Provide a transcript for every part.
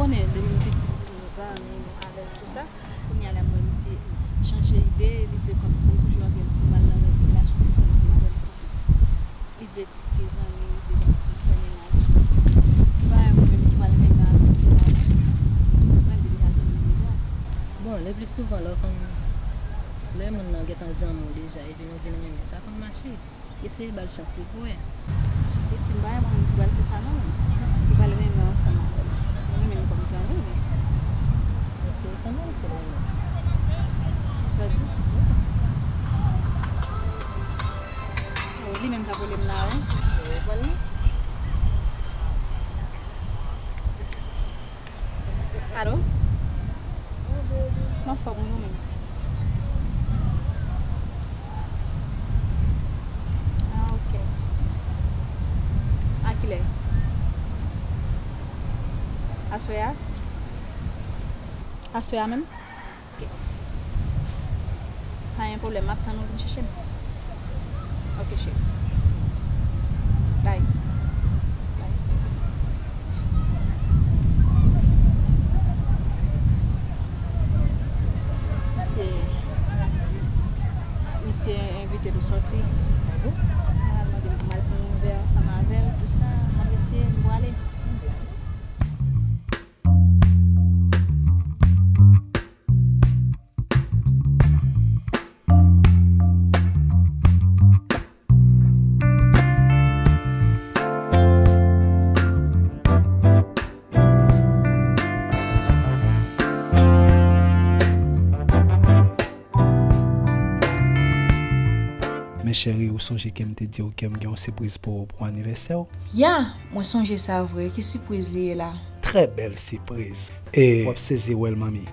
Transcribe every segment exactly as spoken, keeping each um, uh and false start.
Konnen, depi m piti, m toujou zanmi, nou alèz, tou sa. Kounye a la, m wè misye chanje ide, li vle kòmsi pou m toujou avè l, pou m al nan relasyon seksyèl ansanm avè l, kòmsi li vle plis ke zanmi, li vle kòmsi pou m fè mennaj. Li pa yon moun menm ki pral renmen avè sila, non. Mwen, li deja zanmi m deja. Bon, le pli souvan, lè w konn, lè moun nan gentan zanmi w deja, epi nou vin renmen, sa konn mache. Eseye ba l chans li pou wè. Piti, m pa renmen moun ki pral fè sa non, menm. Ki pral renmen ansanm avè l. Mwen renmen l kòm zanmi, men. Eseye kanmenm, se renmen. Sa w di? Oh, li menm k ap rele m la, wi. Ou konn li? Alo? Mwen anfòm, wi, ou menm? Ah, ok. A kilè? Aswè a? Aswè a menm? Ok. Pa gen pwoblèm, m ap tann ou vin chèche m. Ok, cheri. Bye. Bye. Misye, misye envite m sòti. Mwen al mande m pou m al pran yon vè ansanm avè l, tou sa. M ap eseye, m prale. Men cheri, ou sonje ke m te di w ke m gen yon sipriz pou ou pou anivèsè w? Ya, mwen sonje sa vre. Ki sipriz li ye la? Trè bèl sipriz. E w ap sezi wè l, manmi.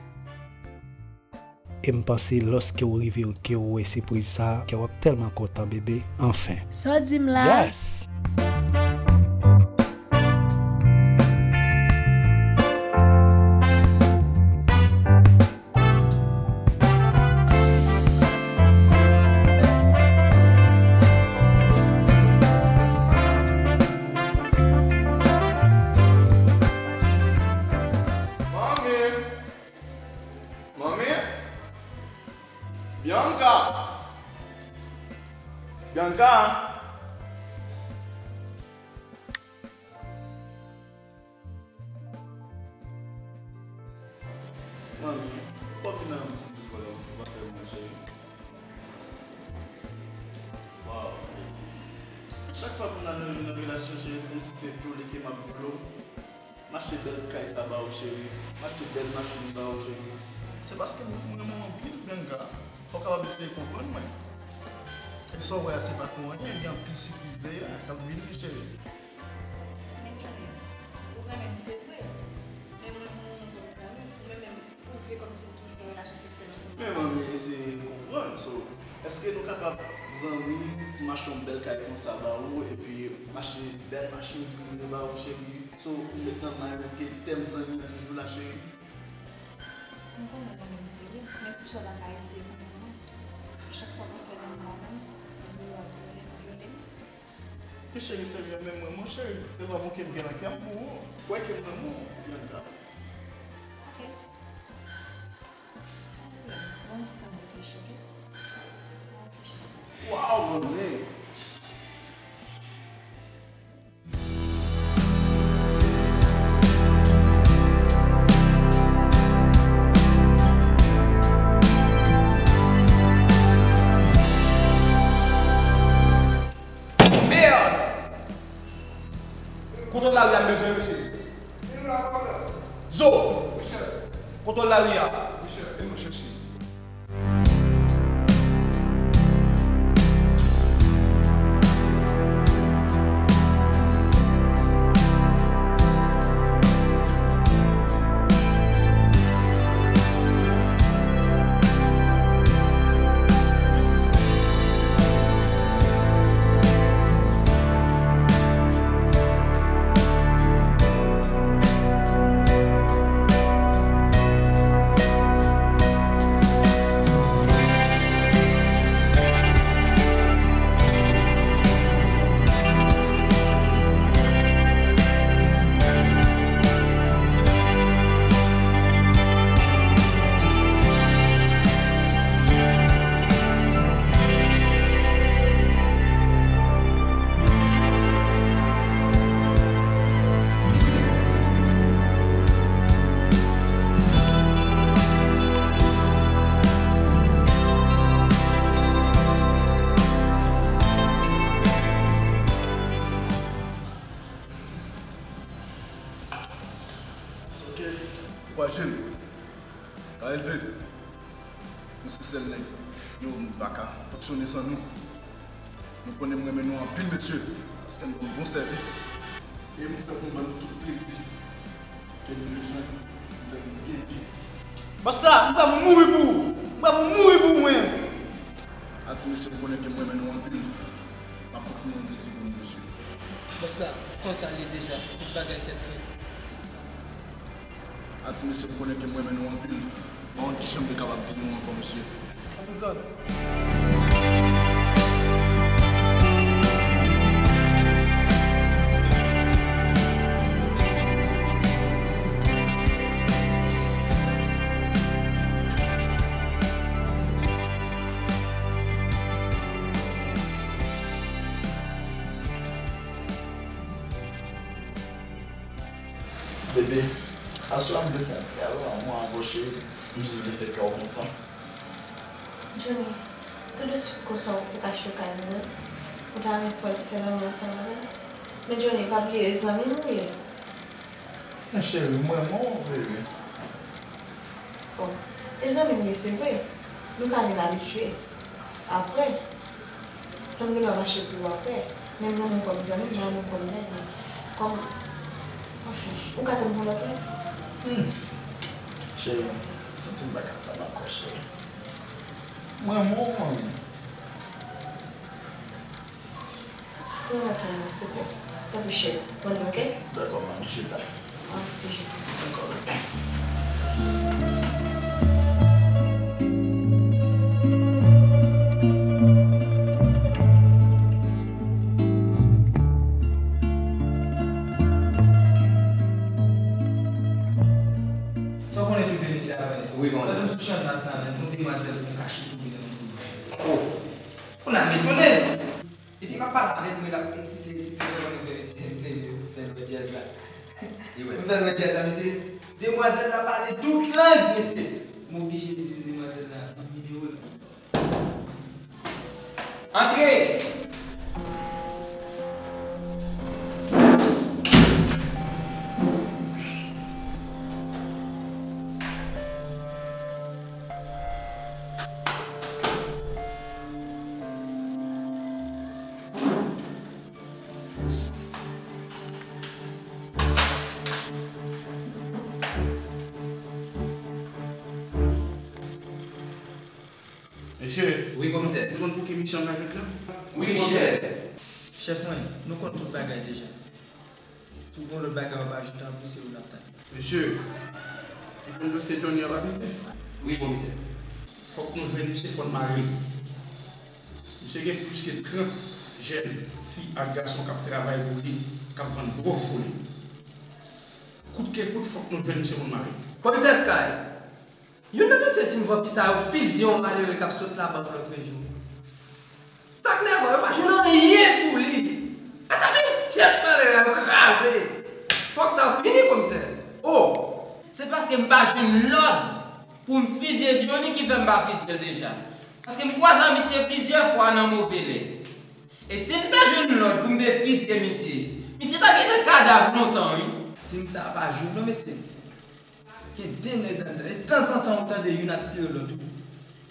E m panse lòske w rive ke w wè sipriz sa, ke w ap tèlman kontan, bebe. Anfen. Sa w di m la? Yes! Manmi! Manmi? Bianca! Bianca! Manmi, ou p ap vin nan yon ti bizou la, ou pa fè mwen, cheri? Waw. Chak fwa pou n al nan, nan relasyon, cheri, se kòmsi se vle ke m ap vle w. M achte bèl kay sa ba ou, cheri. M achte bèl machin ba ou, cheri. Se paske m, m renmen w anpil, Bianca. Fò w kapab eseye konprann mwen. E sa w wè a, se pa pou anyen, gen anpil sipriz dèyè k ap vini, cheri. Men Johnny, ou renmen m, se vre. Men mwen, mwen, mwen, mwen, mwen, ou vle kòmsi nou toujou nan relasyon seksyèl ansanm. Men manmi, eseye konprann. So, èske nou kapab zanmi, m achte yon bèl kay konsa ba ou, epi m achte bèl machin prive ba ou, cheri? So, ou met nan mind ou ke tèm zanmi an toujou la, cheri? M konnen ou renmen m, se vre, men poukisa w pa ka eseye konprann mwen? Chak fwa nou fè lanmou a menm, se vre w ap vyole m. Men cheri, se vre, men mwen, mon cheri, se lanmou ke m gen nan kè m pou ou. Kwè ke m renmen w, Bianca. Ok. Ban m ti tan reflechi, ok? Ban m reflechi sou sa. Waw, manmi! Merde! Kontwòl lari a m bezwen, mesye. Zo! Kontwòl lari a. Vin mwen chèche. Ok, kouraje n. Ka elve. Nou se sèl nèg yo, nou pa ka fonksyone san nou. Nou konnen m renmen nou anpil, mesye, paske n ban m bon sèvis. E m kwè pou n ban nou tout plezi ke n bezwen pou fè nou byen viv. Bòs la, m pral mouri pou ou. M pral mouri pou ou, mwen. A ti mesye, m konnen ke m renmen nou anpil. M ap kontinye envesti pou nou, mesye. Bòs la, ou konn sa l ye deja. Tout bagay tèt frèt. A ti mesye, m konnen ke m renmen nou anpil. M pa konn ki jan m te kapab di nou ankò, mesye. Ann bezwen. Bebe, aswè a m vle fè yon bèl lanmou avè w, cheri. M jis vle fè kè w kontan. Johnny, tou de swit konsa ou fèk achte kay nou an, ou ta renmen fè, fè lanmou ansanm avè m? Men Johnny, pa bliye e zanmi m ou ye. Men cheri, m renmen w vre wi. Bon, e zanmi m ye, se vre. Nou ka vin abitye. Apre, sa m genlè ap achte pou ou apre. Men m renmen w kòm zanmi m, m renmen w kòm nèg mwen. Kòm, anfen, ou ka tann pou lòt lè? Hmm. Cheri, m santi m pa ka tann ankò, cheri. M renmen w, manmi. Trè rapidman, silvouplè. Tanpri, cheri. Bon, ok? Dakò, manmi, chita. An, se jete. Dakò, bebe. Sa w konnen ki fè mesye a avè l? Wi, bon. Pandan m sou chanmas la menm, yon demwazèl fè kache tou nan yon bouch. Oh. Kounye a m etone. Epi m ap pale avè l, m wè l ap eksite, eksite, fè konnen fè mesye, fè l wè djaz la. M fè l wè djaz la, mesye. Demwazèl la pale tout lang, mesye. M oblije di demwazèl la ban m nimewo l. Antre! Mesye. Wi, komisè. Nou konn pou ki misyon n la jodi a? Wi, chèf. Chèf mwen, nou konn tout bagay deja. Si w gen lòt bagay w ap ajoute anplis, se ou n ap tann. Mesye, ou konn dosye Johnny a pa piti? Wi, komisè. Fòk nou jwenn misye, fò n mare l. Misye gen plis ke trant jèn fi ak gason k ap travay pou li, k ap vann dwòg pou li. Kout ke kout, fòk nou jwenn misye pou n mare l. Komisè Sky, youn nan mesye Team Vòpi sa yo fizye yon malere k ap sot labank lòtrejou. Sa k nèvan, yo pa jwenn anyen sou li. Ata men tèt malere a yo kraze. Fòk sa fini, komisè. Oh! Se paske m pa jwenn lòd pou m fizye Johnny ki fè m pa fizye l deja. Paske m kwaze ak misye plizyè fwa nan move lè. E si m te jwenn lòd pou m te fizye misye, misye ta gen nan kadav lontan, wi. Team sa a pa jwèt non, mesye. Gen de nèg anndan. E tanzantan ou tande youn ap tire lòt wi.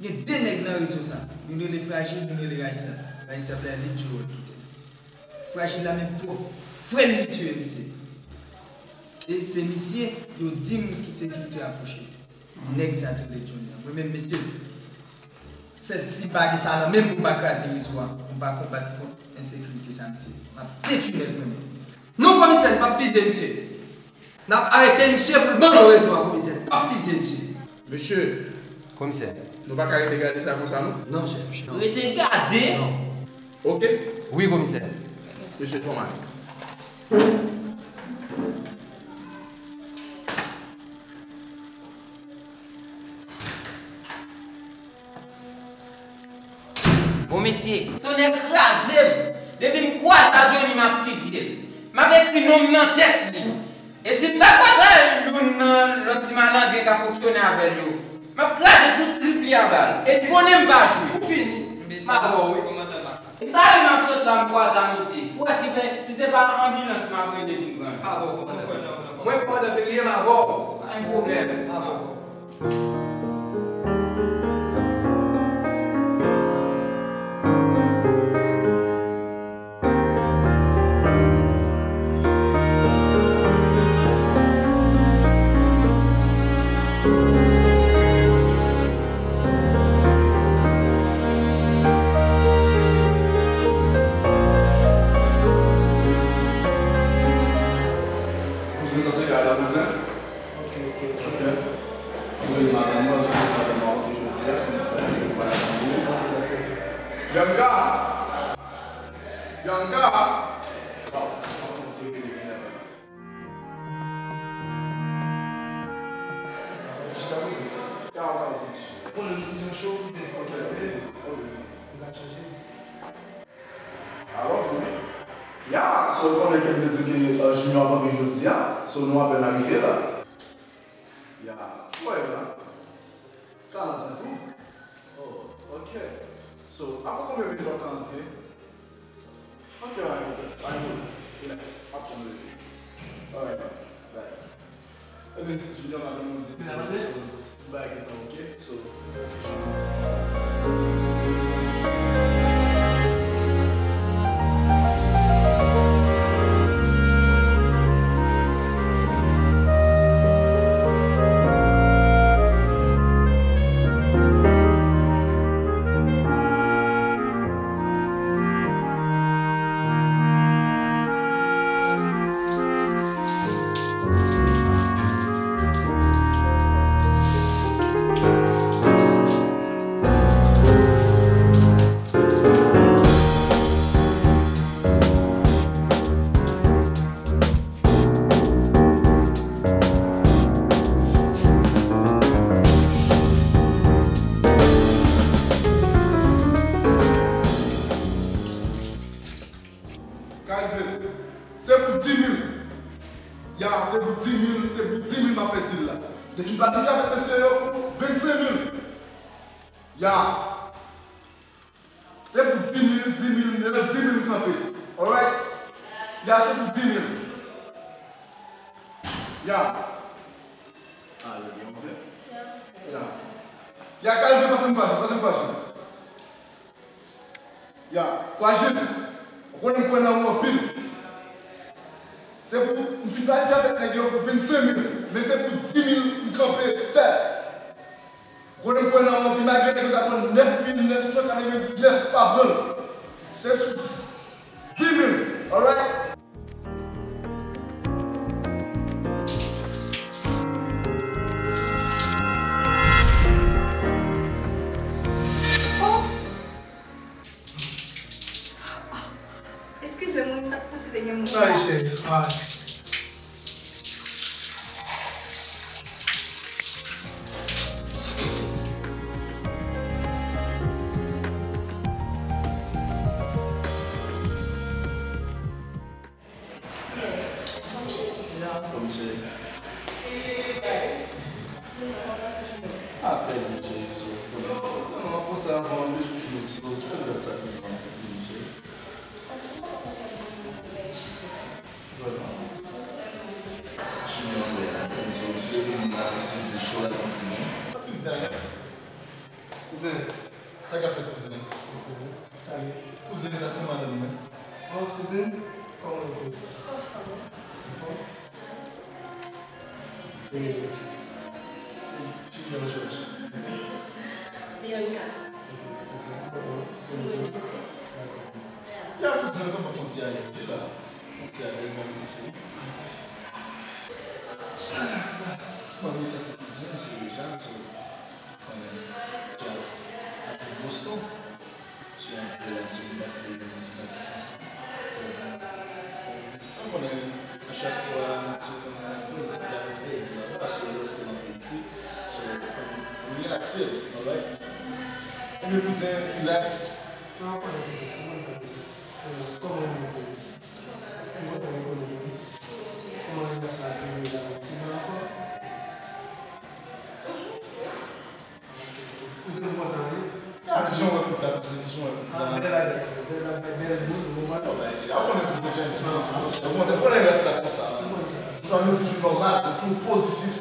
Gen de nèg nan rezo sa. Youn rele Frajil, youn rele Raysa. Raysa pè li tire lòt kote. Frajil la menm pwòp frè l li tire misye. E se misye yo di m ki sekirite apwoche. Nèg sa t rele Johnny an. Mwen menm mesye, sèl si m pa gen sa nan men m pou m pa kraze rezo a, pou m pa konbat kont ensekirite sa misye. M ap detwi nèg mwen menm. Non komisè, n p ap fizye misye. N ap arete misye pou l ban nou rezon an komisè. N p ap fizye misye. Mesye. Komisè. Nou pa ka rete gade sa konsa non. Non chèf. Rete gade? Non. Ok. Wi komisè. Mesye fò m ale. Bon mesye, tonnè kraze m! Depi m kwaze a Johnny m ap fizye l. M ap ekri non m nan tèt li. E si m ta kwaze a youn nan lòt ti malandren k ap fonksyone avè l yo, m ap kraze tout trip li a bal. E li konnen m pa jwe. Ou fini. M avè w wi, kòmandan Maka. E talè m ap sot la m kwaze a misye. Ou wè si, si se pa anbilans m ap rele vin pran l. M avè w, kòmandan Maka. Mwen pandan fevriye m avè w. Pa gen pwoblèm, m avè w. Kouzen, sa se kay la, kouzen. Ok, ok, ok. Ok. Mwen rele madanm mwen, se pou madanm mwen rantre jodi a, pou nou fè yon bagay pou nou. Bianca! Bianca! Waw, mwen fè yon ti rele vin la. Fè yon ti chita, kouzen. Ya, w pale fè yon ti chita. Bon, nou di yon show, kouzen, fò w kenbe. Ok, kouzen. Nou ka chanje. Alò, wi. Ya, so, ou konnen ke m te di w ke, euh, Junior ap antre jodi a. So, nou apèn arive la. Ya, ki bò w ye la? Karant an tou? Oh, ok. So, apre konbyen minit w ap ka antre? Ok, pa gen pwoblèm. Pa gen pwoblèm. Relax. M ap tann ou. Alright, man. Bye. Ebyen, Junior, madanm mwen di, so, tout bagay gentan ok. So, Kalve, se pou di mil. Ya, se pou di mil, se pou di mil m ap fè dil la. Depi m planifye avèk mesye yo pou vennsenk mil. Ya. Se pou di mil, di mil, men nan di mil m kanpe. Alright? Ya, se pou di mil. Ya. Ah, yo gen yon fè. Ya. Ya, Kalve, pase m Fajin, pase m Fajin. Ya, Fajin, ou konnen m kwè nan ou anpil. Se pou m fin planifye avèk nèg yo pou vennsenk mil, men se pou di mil m kanpe sèt. Ou konnen m kwè nan ou anpil, malgre nèg yo ta pran nèf mil nèf san katrevendiznèf, pa pran l. Se sou di mil, alright? Eskize m wi, m t ap panse te gen moun la. Ay, cheri, ay. Anfòm, cheri. Ah, trè byen, cheri. So, konnen, konnen, m ap panse avè w anpil jou, so, ki lòt sa ki gen anpil, cheri? Vrèman. Junior, anpil, anpil. So, ti leve m la, se ti cho la, kontinye. Kouzen, sa k ap fèt, kouzen? Salut. Kouzen, sa se madanm mwen. Oh, kouzen, kòman w ye, kouzen? Anfòm. Anfòm? Se, se Junior George. Bianca. Ok, se byen. Kòman w ye? Mwen tou. Dakò. Ya, kouzen, kòman, fè yon ti alèz, wi la. Fè yon ti alèz, la, mwen se cheri. Bon, wi, sa se kouzen, se deja, so, Boston. Sou yon pwojè ki pase yon ti vakans ansanm. So, ou konnen, a chak fwa nou sou fè yon pwojè, nou se la trèz la, nou pa sou lòs pou antre isit. So, nou relakse, alright? Ebyen, kouzen, relax. Sa w konnen, kouzen, kòman sa deja? Kòman w ye, kouzen? M kontan rekonnen w wi. Kòman relasyon ak Emily la? Li bon ankò? Kouzen, m kontan wi. Ah, jan w wè koup la, kouzen, jan w wè koup la. Ah, bèl bagay, kouzen, bèl bagay, bèl bout, ou konprann? Bon, bagay se, a w konnen kouzen jèn jan, ou konnen, ou konnen rès la konsa. Ou konn sa. Swa nou toujou nòmal, nou toujou pozitif.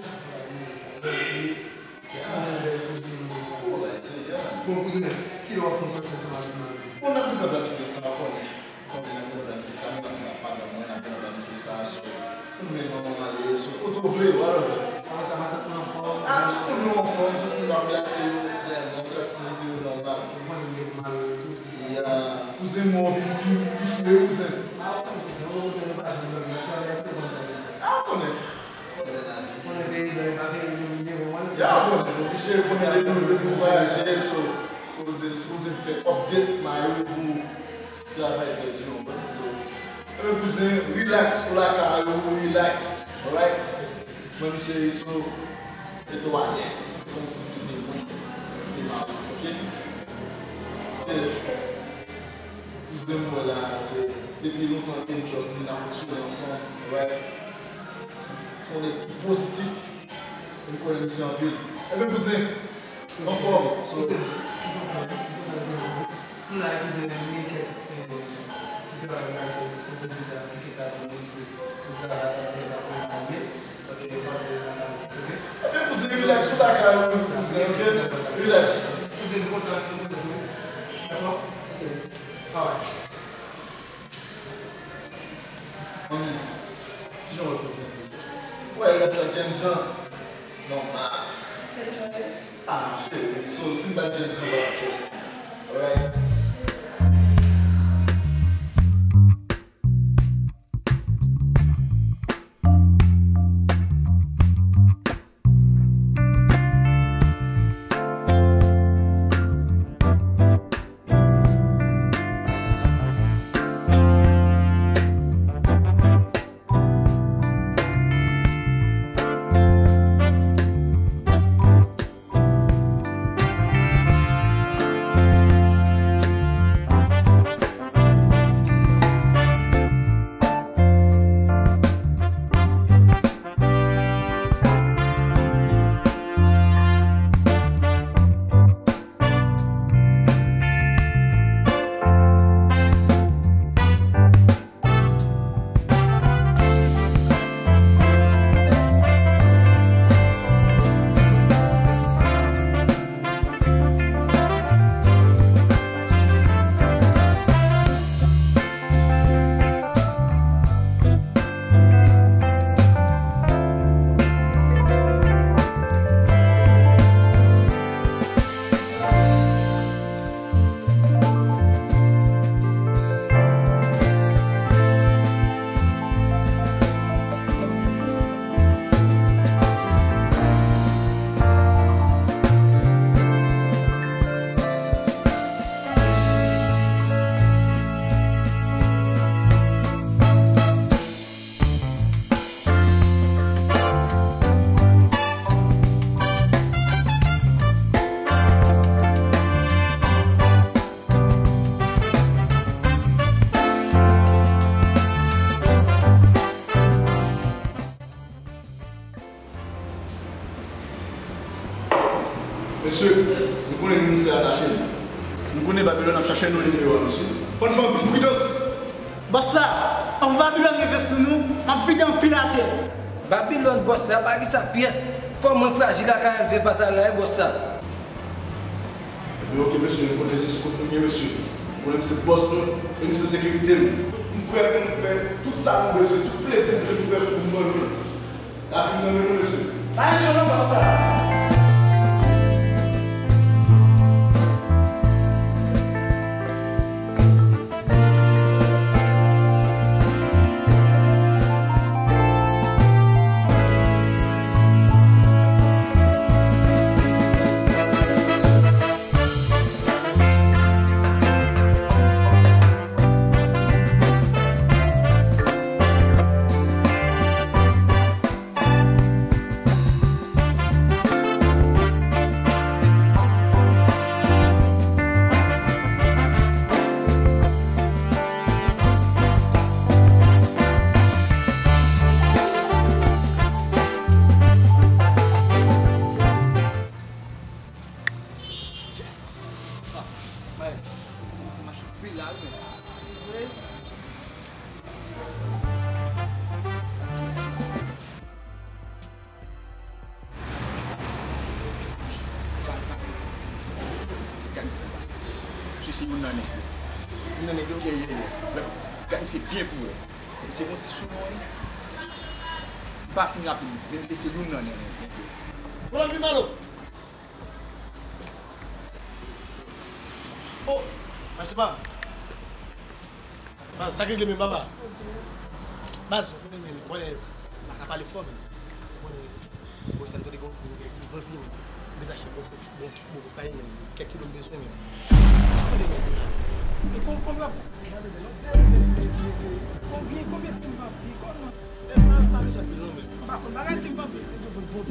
Alright, Senyè. Bon, kouzen, kilè w ap fè yon sòti ansanm avèk mari w? Bon, n ap gentan planifye sa, w konnen. Konnen n ap gentan planifye sa, mwen ak madanm mwen, n ap gentan planifye sa, so, ou menm manman m ale, so, kote w vle, whatever. Kòman sa, matant mwen anfòm? Ah, tout moun nou anfòm, tout moun ap glase yo, nan trankilte yo, nòmal. Ou konnen m gen pou m ale tou. Ya, kouzen mwen vin pi, pi fou, wi, kouzen. Ah, wi, kouzen, ou konnen nou pa janm dòmi, nan travay tou, konn sa ye. Ah, ou konnen. Konnen lavi. Konnen peyi blan, e pa peyi domine, ou konnen. Ya, ou konnen, nou oblije konnen depi, depi nou vwayaje, so, sipoze, sipoze fè update mayo pou travay trè di, ou konprann? So, ebyen, kouzen, relax, ou lakay ou, relax, alright? Mwen, m cheri, so, mete w alèz, kòmsi se te mwen ki te mari, oke? Se kouzen m wè la, se depi lontan ke m trust li, n ap fonksyone ansanm, alright? Se yon nèg ki pozitif, e m kwè nan misye anpil. Ebyen, kouzen, anfòm, so. Kouzen, m kontan, m kontan de ou. M la, kouzen, men m gen kèk, eh, ti travay m pral fè sou konpitè a, gen kèk lajan m resi pou travay avèk lajan m gen. Ok, pase nan lajan, ok? Ebyen, kouzen, relax, ou lakay ou, kouzen, ok? Relax. Kouzen, m kontan, m kontan de ou. Dakò? Ok. Alright. Manmi, kijan w wè kouzen? Ou wè, l la sa jènjan. Nòmal. Jènjan, wi. Ah, cheri, so, si m pa t jènjan, w ap trust li. Alright? Mesye, nou konnen nou se atache nou. Nou konnen Babilòn ap chache nou li deyò a, mesye. Fò n fè anpil pridans. Bòs la, anvan Babilòn rive sou nou, m ap vide anpil atè. Babilòn, bòs la, pa gen sa pyès. Fò mwen frajil ak A L V pa t al la, wi, bòs la. Ebyen, oke, mesye, nou konnen jis kot nou ye, mesye. Nou konnen m se bòs nou, e nou se sekirite nou. M prè pou m fè tout sa nou bezwen, tout plezi nou vle, m prè pou m ban nou l. Lavi m nan men nou, mesye. Pa gen cho non, bòs la. Misye se youn nan nèg yo. Youn nan nèg yo? Ye, ye, ye. Gad misye byen pou wè. Misye gon ti sou non, wi. M pa fin rapid, men misye se youn nan nèg yo. Kolonn pi malo. Oh, mache pa. Baz, sa k regle menm, papa? Baz, ou konnen, men, konnen, m pa ka pale fò, men, ou konnen, bòs la, m tande gon ti, ti vanpi, men, m bezwen achte bon, bon, bon kokayin, men, kèk kilo m bezwen, men. Ou konnen, men. E kon, konbyen w ap, konbyen, konbyen ti vanpi, kòman? E pa, pa bezwen pil non, men. M pa konn bagay ti vanpi.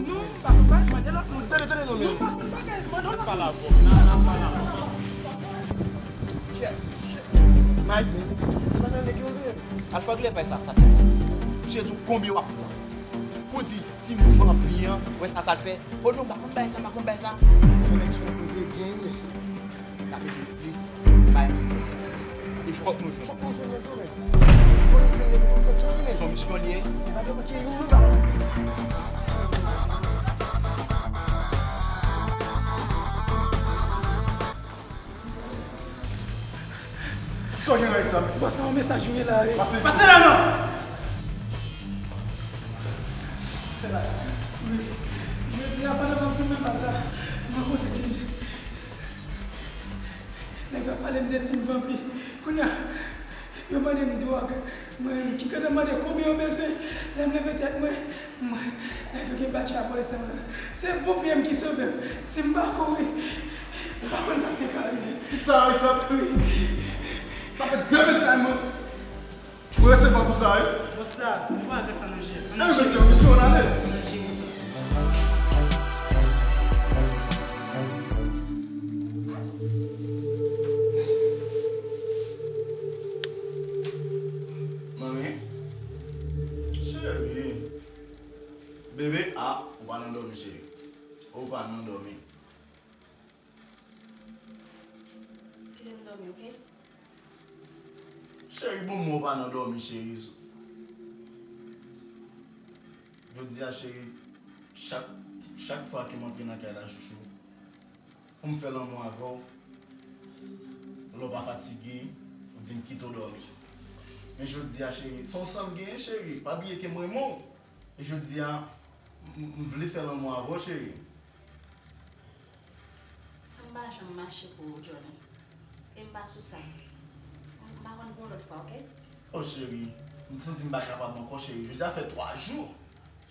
Non, m pa konn bagay, mande lòt moun. Tande, tande non, men. Non, m pa konn bagay, mande lòt moun. Mike, men, se pa nan nèg yo vre. Alfred, lè bay sa, sa fè. Misye di w konbyen w ap pran. Pou di, ti vanpi an, wè sa, sa l fè. Oh non, m pa konn bay sa, m pa konn bay sa. Se nèg sou yon koze gen, mesye. N ap mete plis bay. E fòk nou jwenn. Fòk nou jwenn nèg yo, men. Fòk nou jwenn nèg yo, fòk nou jwenn. Se yon misyon li ye. Pa gen manke youn, non, pa. Sa w gen, Raissa? Bòs la, yon mesaj vini la, wi. Pase isit. Pase la, non! Wi. Jodi a, pandan m ap goumen baz la, m rankontre Jimmy. Nèg yo ap pale m de ti vanpi. Kounye a, yo mande m dwòg. Mwen menm ki gentan mande konbyen yo bezwen. Lè m leve tèt mwen, mwen, nèg yo gen batch lapolis nan men yo. Se ponpye m ki sove m. Si m pa kouri, m pa konn sa k te ka rive. Kisa, Raissa? Wi. Sa fè de mesaj mwen. Mwen resevwa pou sa, wi. Bòs la, nou pa wè sa nan je. Ann al jere sa. Ann al jere sa. Manmi. Cheri. Bebe, a, ou pa nan dòmi, cheri. Ou pa nan dòmi. Kite m dòmi, oke? Cheri, bon, mwen pa nan dòmi, cheri. Jodi a, cheri, chak, chak fwa ke m antre nan kay la, chouchou, pou m fè lanmou avè w, lè w pa fatige, ou di m kite w dòmi. Men jodi a, cheri, se yon san m genyen, cheri. Pa bliye ke m renmen w. E jodi a, m, m vle fè lanmou avè w, cheri. San m pa janm mache pou ou, Johnny. E m pa sou sa. M pa konn pou yon lòt fwa, oke? Oh, cheri, m santi m pa kapab ankò, cheri. Jodi a fè twa jou.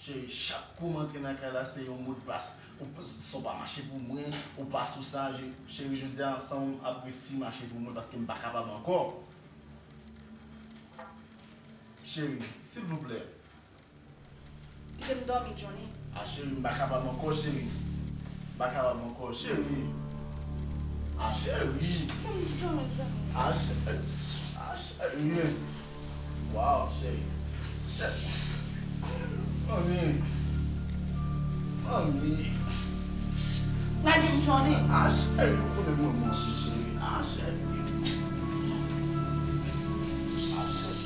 Cheri, chak kou m antre nan kay la, se yon modpas. Ou p-, san w pa mache pou mwen, ou pa sou sa. Je-, cheri, jodi a, san w ap resi mache pou mwen, paske m pa kapab ankò. Cheri, silvouplè. Kite m dòmi, Johnny. A cheri, m pa kapab ankò, cheri. M pa kapab ankò, cheri. A cheri. Kite m dòmi, Johnny. A cheri. A cheri. Waw, cheri. Cheri. Manmi. Manmi. Lage m, Johnny. A cheri, ou konnen mwen manmi, cheri. A cheri. A cheri.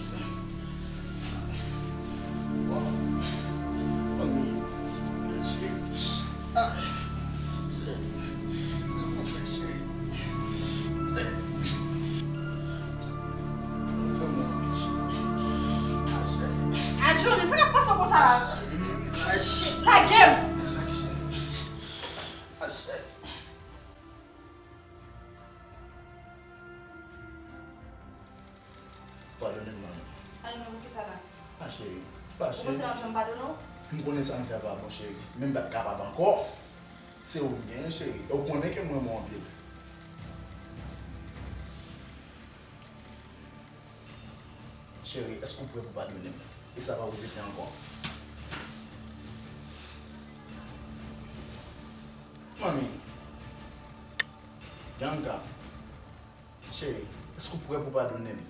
Adjone, sa k ap pase w konsa la? Lage m! Padone m, manmi. Padone w pou kisa la? A, cheri, m fache. Ou panse m ap janm padone w? M konnen sa m fè a pa bon, cheri. Men m pa t kapab ankò. Se ou m genyen, cheri. E w konnen ke m renmen w anpil. Cheri, èske w prè pou padone m? E sa pa repete ankò. Manmi. Bianca. Cheri, èske w prè pou padone m?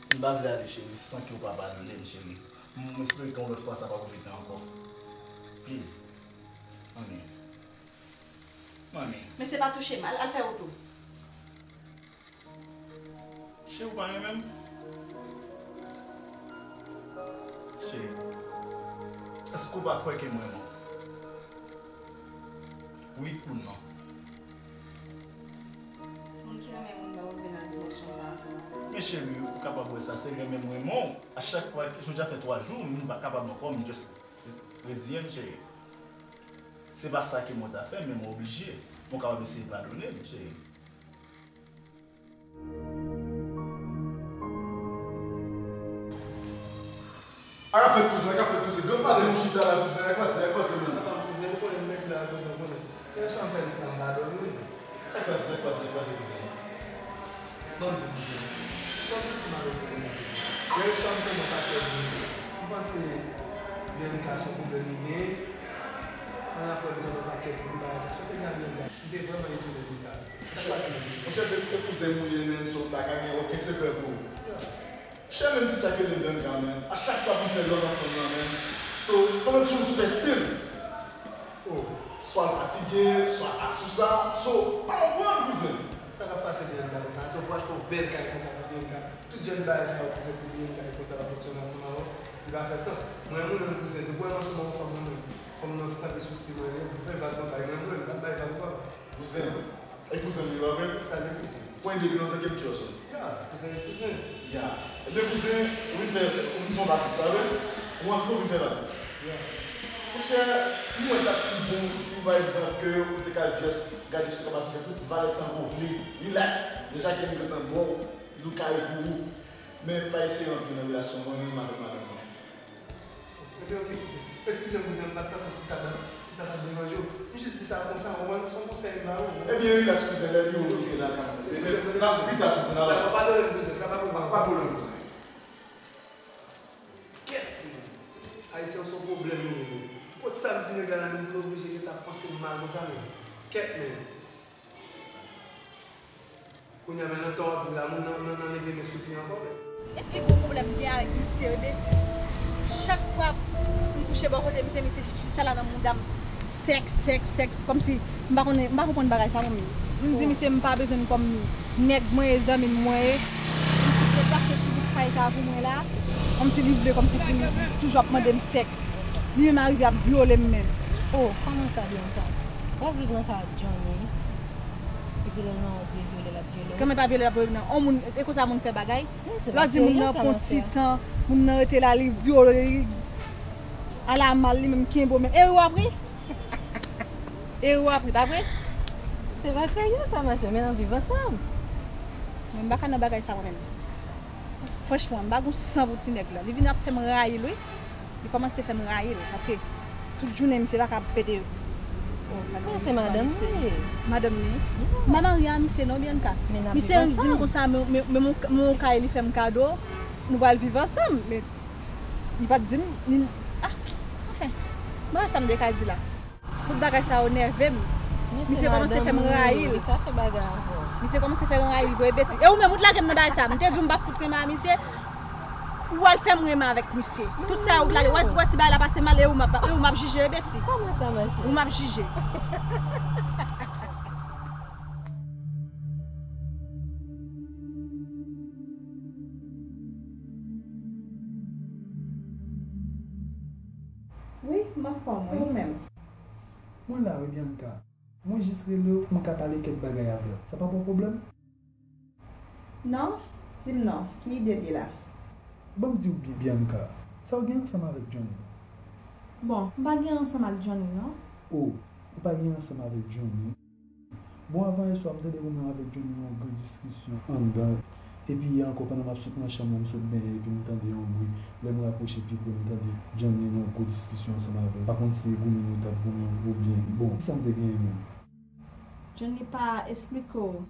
M pa vle ale, cheri, san ke w pa padone m, cheri. M, m espere ke yon lòt fwa sa p ap repete ankò. Please. Manmi. Manmi. Mesye pa touche m. Al, al fè wout ou. Cheri, w pa renmen m? Cheri, èske w pa kwè ke m renmen w? Wi ou non? Renmen moun pa rive nan dimansyon sa a sèlman. Men cheri, ou kapab wè sa, se renmen m renmen w. A chak fwa, jodi a fè twa jou, m pa kapab ankò, m just reziyen m, cheri. Se pa sa ke mwen ta fè, men mwen oblije. Mwen kapab eseye padone m, cheri. A ka fèt kouzen, a ka fèt kouzen. Granm pa di nou chita la kouzen, a k pase, a k pase menm. Papa m kouzen, ou konnen nèg la kouzen, ou konnen. Yè swa m fè l tan m pa dòmi wi. Sa k pase, sa k pase, sa k pase kouzen? Ban m di kouzen. Sa w panse m ap fè kouzen? Yè swa m tande yon pakèt moun. M panse Bianca se yon pwoblèm li genyen. Annapre m tande yon pakèt moun bagay sa. Sa te gen ak Bianca? M te vrèman etone de sa. Sa k pase menm? Monchè, se pou kouzen m ou ye, men sot la ka gen okenn sekrè pou ou. Chè menm fi sa k rele Bianca menm. A chak fwa pou m fè love ak fanm nan menm. So, fanm nan toujou sou tèste m. Oh, swa l fatige, swa l pa sou sa. So, pa konprann kouzen. Sa k ap pase Bianca konsa? Atò pou achte yon bèl kay konsa pou Bianca. Tout jèn bagay sa yo kouzen pou Bianca e konsa l ap fonksyone ansanm avè w. Li pa fè sans. Mwen menm kouzen, depi w wè m ansanm ak yon fanm mwen menm, fanm nan kanpe sou stil mwen, li bay vag nan bay mwen, mwen menm m p ap bay vag non papa. Kouzen. E kouzen m li pa vre? Sa li kouzen. Kouzen depi lontan ke m tchòs ou. Ya, kouzen e kouzen. Ya. Ebyen kouzen, ou vin fè, ou vin fè yon vakans, sa vre? Ou antre ou vin fè vakans. Ya. Monchè, m wè t ap pi bon si pa egzanp ke ou te ka just gade si ou kapab fè tout valè tankou ou vle, relax. Deja ke m gentan ba w, m tou kare pou ou. Men pa eseye antre nan relasyon mwen menm avèk madanm mwen. Ebyen oke kouzen. Eskize m kouzen, m pa t panse si sa t ap, si sa t ap deranje w. M jis di sa konsa, ou konprann, se yon konsèy m ba ou. Ebyen relax kouzen, lè biro rive la kanmenm. Eskize m tande kouzen. N ap pita kouzen, n ap. Dakò, padone m kouzen, sa pa pwoblèm. Pa pwoblèm kouzen. Kèt men. Ayisyen se yon pwoblèm nou ye men. Kot sa m di nèg la la menm pou l oblije gentan ap panse m mal konsa men. Kèt men. Kounye a men nan tan w ap viv la, moun nan, nan, nan leve men sou fi ankò men. E pi gwo pwoblèm m gen avèk misye wi Betty. Chak fwa m kouche bò kote misye, misye chita la nan mouda m sèks, sèks, sèks, kòmsi m pa konnen, m pa konprann bagay sa mwen menm. M di misye m pa bezwen l kòm nèg mwen ye, zanmi m mwen ye. Misye te achte ti bout kay sa pou mwen la, kòmsi li vle, kòmsi pou li toujou ap mande m sèks. Li menm arive ap vyole m menm. Oh, kòman sa Bianca? W ap viv nan kay ak Johnny, epi lè l nan òdye vyole l ap vyole w? Kòman l pa vyole l ap vyole m nan? On moun, e konsa moun fè bagay? Lè w di moun nan pran ti tan, moun nan rete la, li vyole, li ala mal, li menm kenbe w menm. Eri w ap ri? Eri w ap ri, pa vre? Se pa serye sa, machè, men n ap viv ansanm. Mwen m pa ka nan bagay sa mwen menm. Franchman, m pa gon san pou ti nèg la. Li vin ap fè m rayi l wi. Li kòmanse fè m rayi l, paske tout jounen misye pa ka pete. Oh, gade yon istwa misye. Madanm li. M pa marye a misye non, Bianca. Misye di m konsa, men, men, men, men yon kay li fè m kado, nou pral viv ansanm. Men li pa t di m, li, ah, anfen, m pa wè sa m te ka di la. Tout bagay sa yo nève m. Misye kòmanse fè m rayi l. Misye kòmanse fè m rayi l vre Betty. E ou menm ou t lage m nan bagay sa. M te di w m p ap fout renmen a misye. Ou al fè m renmen avèk misye. Tout sa ou t lage. Wè, wè si bagay la pase mal e ou m ap, e ou m ap jije wi Betty. Kòman sa mache? Ou m ap jije. Wi, m anfòm wi, ou menm? Mwen la wi Bianca. Mwen jis rele w pou m ka pale kèk bagay avè w. Sa p ap yon pwoblèm? Non, di m non, ki ide l ye la? Ban m di w byen, Bianca, sa w gen ansanm avèk Johnny? Bon, m pa gen ansanm ak Johnny non. Oh, ou pa gen ansanm avèk Johnny? Bon, avan yè swa, m tande ou menm avèk Johnny gen yon gran diskisyon anndan. Epi yè ankò, pandan m ap sot nan chanm mwen, m sot benyen, epi m tande yon bri. Lè m rapwoche pi pre, m tande Johnny nan yon gwo diskisyon ansanm avè l. M pa konn si se goumen nou t ap goumen oubyen, bon, kisa m te genyen menm? Johnny pa esplike w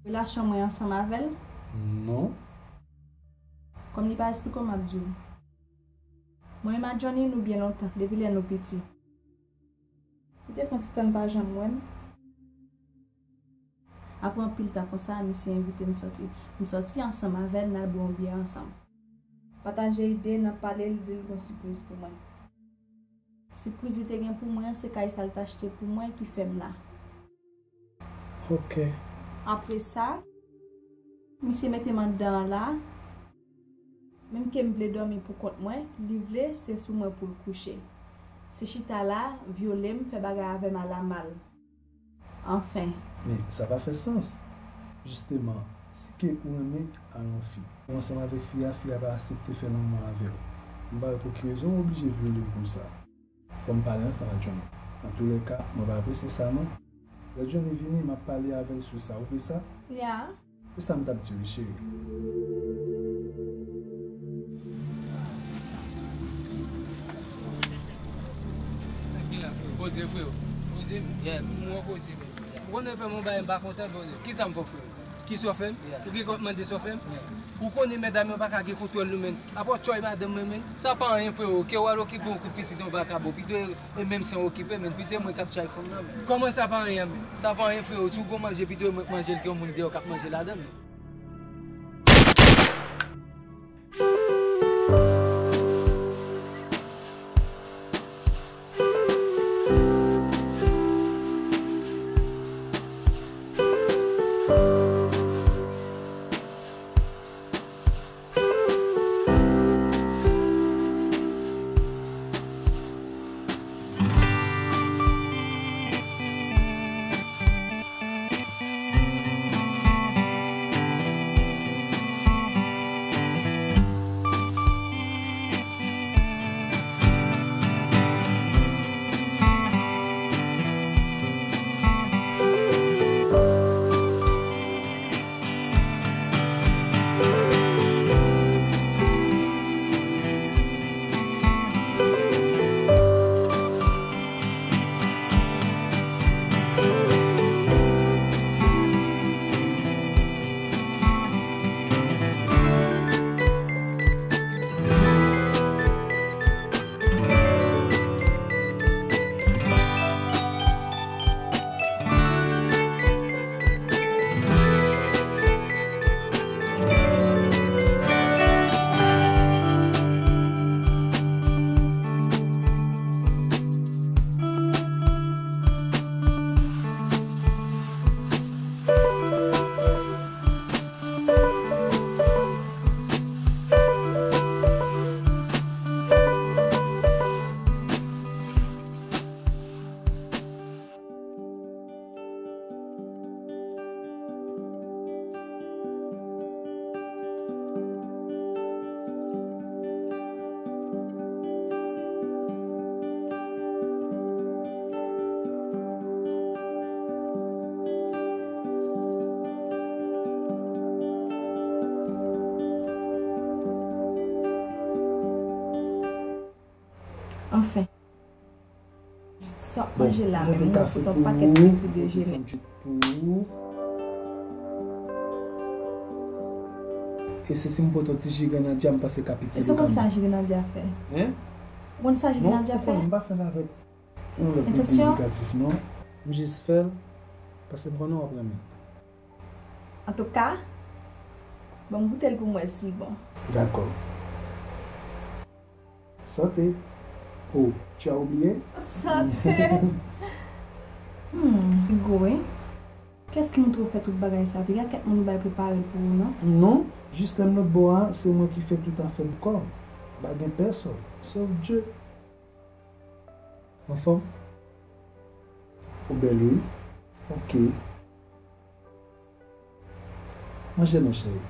relasyon mwen ansanm avè l? Non. Kòm li pa esplike w, m ap di w. Mwen menm ak Johnny, nou byen lontan, depi lè nou piti. Li te pran ti tan, l pa janm wè m. Apre anpil tan konsa, misye envite m sòti. M sòti ansanm avè l, n al bwè yon byè ansanm. Pataje ide, n ap pale, li di l gon sipriz pou mwen. Sipriz li te gen pou mwen an, se kay sa l t achte pou mwen ki fè m la. Ok. Apre sa, misye mete m anndan an la. Menm ke m vle dòmi pou kont mwen, li vle se sou mwen pou l kouche. Se chita la, vyole m, fè bagay avè m alamal. Anfen. Men, sa pa fè sans. Jisteman, si ke ou renmen a yon fi, ou ansanm avèk fi a, fi a pa aksepte fè lanmou avè w, m pa wè pou ki rezon ou oblije vyole l konsa. Fò m pale ansanm ak Johnny. Antoulèka, mwen pa apresye sa non. Lè Johnny vini, m ap pale avè l sou sa, ou vle sa? Ya. Se sa m t ap di wi, cheri. Poze, freo. Poze. Yeah. Mwen poze, men. Ou konnen fè m yon bagay m pa kontan, freo. Kisa m fè w, freo? Kisa w fè m? Yeah. Ou gen kòb mande sa w fè m? Yeah. Ou konnen medam yo pa ka gen kontwòl nou, men. Apa w tchòy madanm mwen, men. Sa pa anyen, freo. Ke w al okipe yon kout pitit yon vakabon. Pito e menm san w okipe, men. Pito e mwen k ap tchòy fanm nan, men. Kòman sa pa anyen, men? Sa pa anyen, freo. Si w gon manje, pito e mwen k manje l ke yon moun deyò k ap manje ladan l, men. Anfen. Sa w ap manje la menm, ou fout yon pakèt piti de jelen. Sandwich pou ou. E se si m pote yon ti ji grenadya, m panse ka piti li kanmenm. E se konn sa ji grenadya fè? Hein? Ou konn sa ji grenadya fè? Non, ou konnen m pa fè l avèk yon lòt bouyi negatif, non. M jis fè l paske m konnen w ap renmen. Antouka, ban m goute l pou m wè si l bon. Dakò. Santé. Oh, tu as oublié? Santé. Hmm, Hugo, wi. Kiyès ki montre w fè tout bagay sa? Piga kèk moun ou bay prepare l pou ou, non? Non, jis lè m lòt bò a, se mwen ki fè tout afè m kò m. Pa gen pèsòn, sòf Dye. Anfòm? Ou bèl, wi. Ok. Manje non, cheri.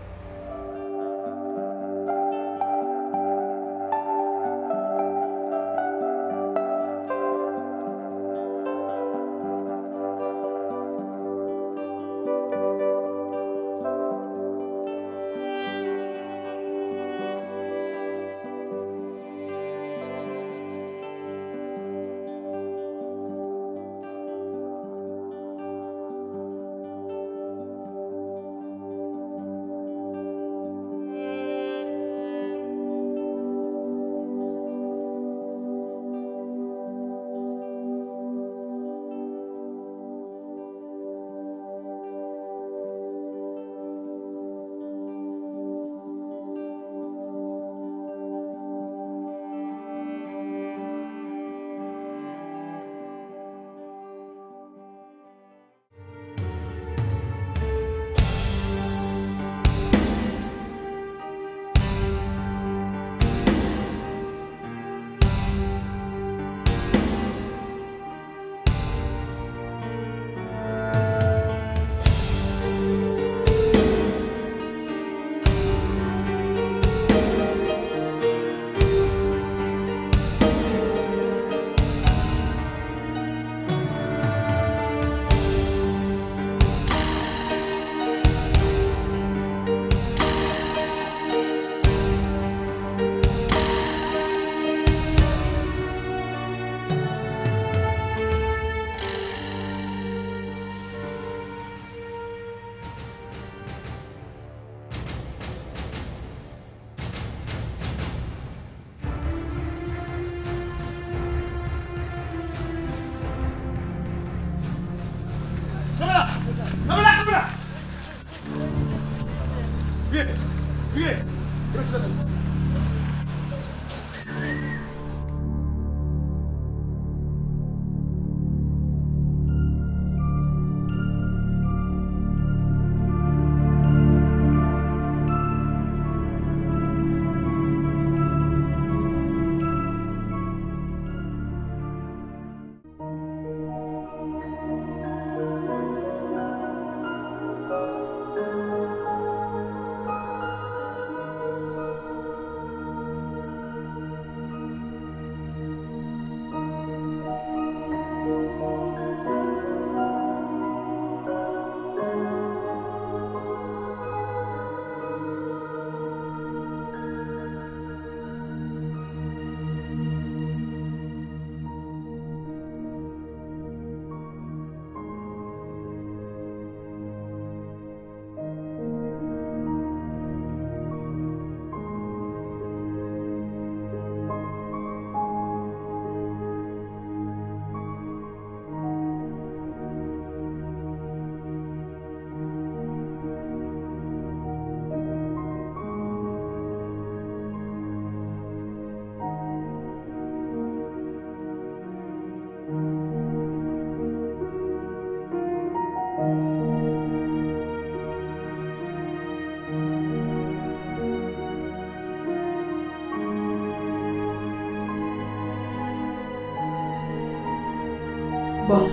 Bon,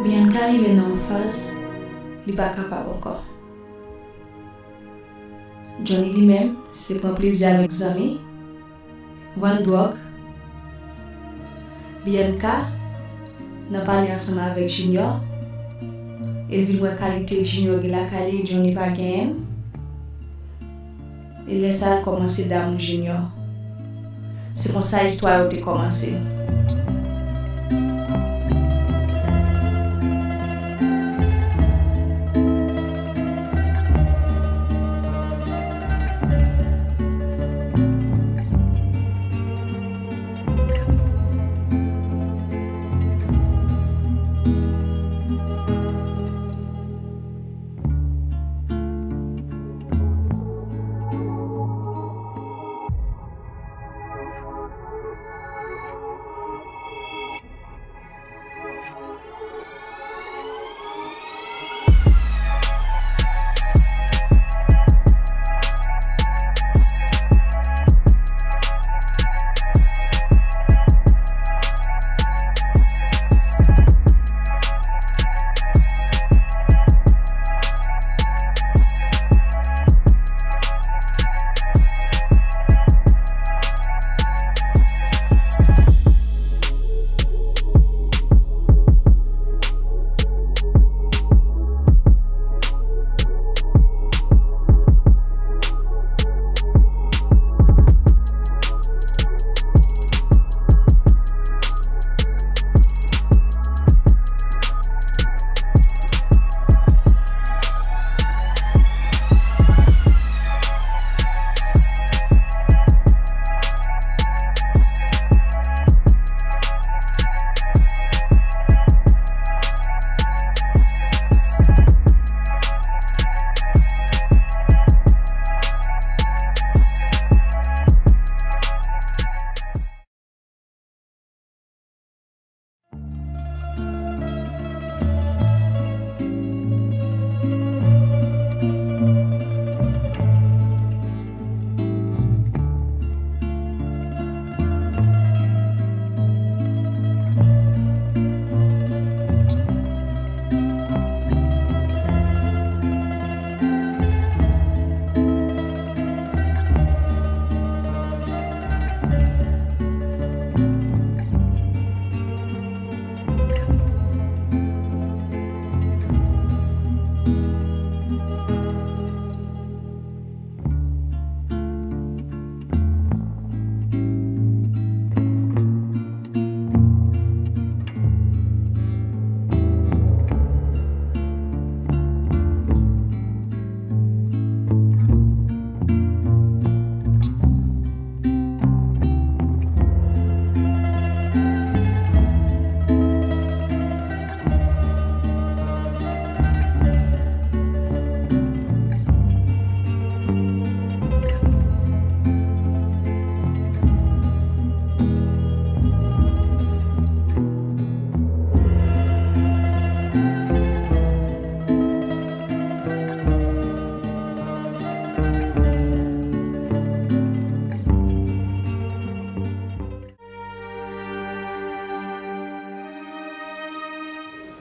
Bianca rive nan yon faz li pa kapab ankò. Johnny li menm, se pran plezi avèk zanmi, vann dwòg. Bianca nan pale ansanm avèk Junior, e l vin wè kalite Junior gen lakay li, Johnny pa genyen l. E lè sa a, l kòmanse damou Junior. Se konsa istwa yo te kòmanse.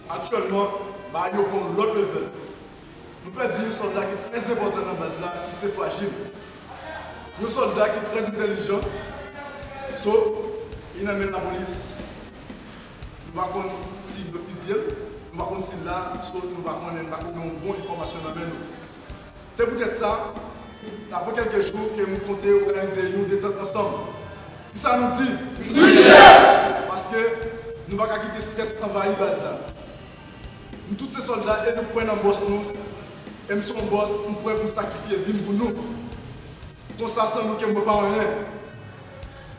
Aktyèlman, bagay yo pran yon lòt level. Nou pèdi yon sòlda ki trè enpòtan nan baz la, ki se Frajil. Yon sòlda ki trè entèlijan. So, li nan men lapolis. Nou pa konn si yo fizye l, nou pa konn si l la, so, nou pa konnen, nou pa konnen yon bon enfòmasyon nan men nou. Se poutèt sa, apre kèlke jou ke m konte òganize yon detant ansanm. Kisa nou di? Wi, chèf! Paske nou pa ka kite estrès anvayi baz la. Nou tout se sòlda e nou kwè nan bòs nou. E m se yon bòs, m prè pou m sakrifye vi m pou nou. Konsa, san nou ke mwen pa anyen.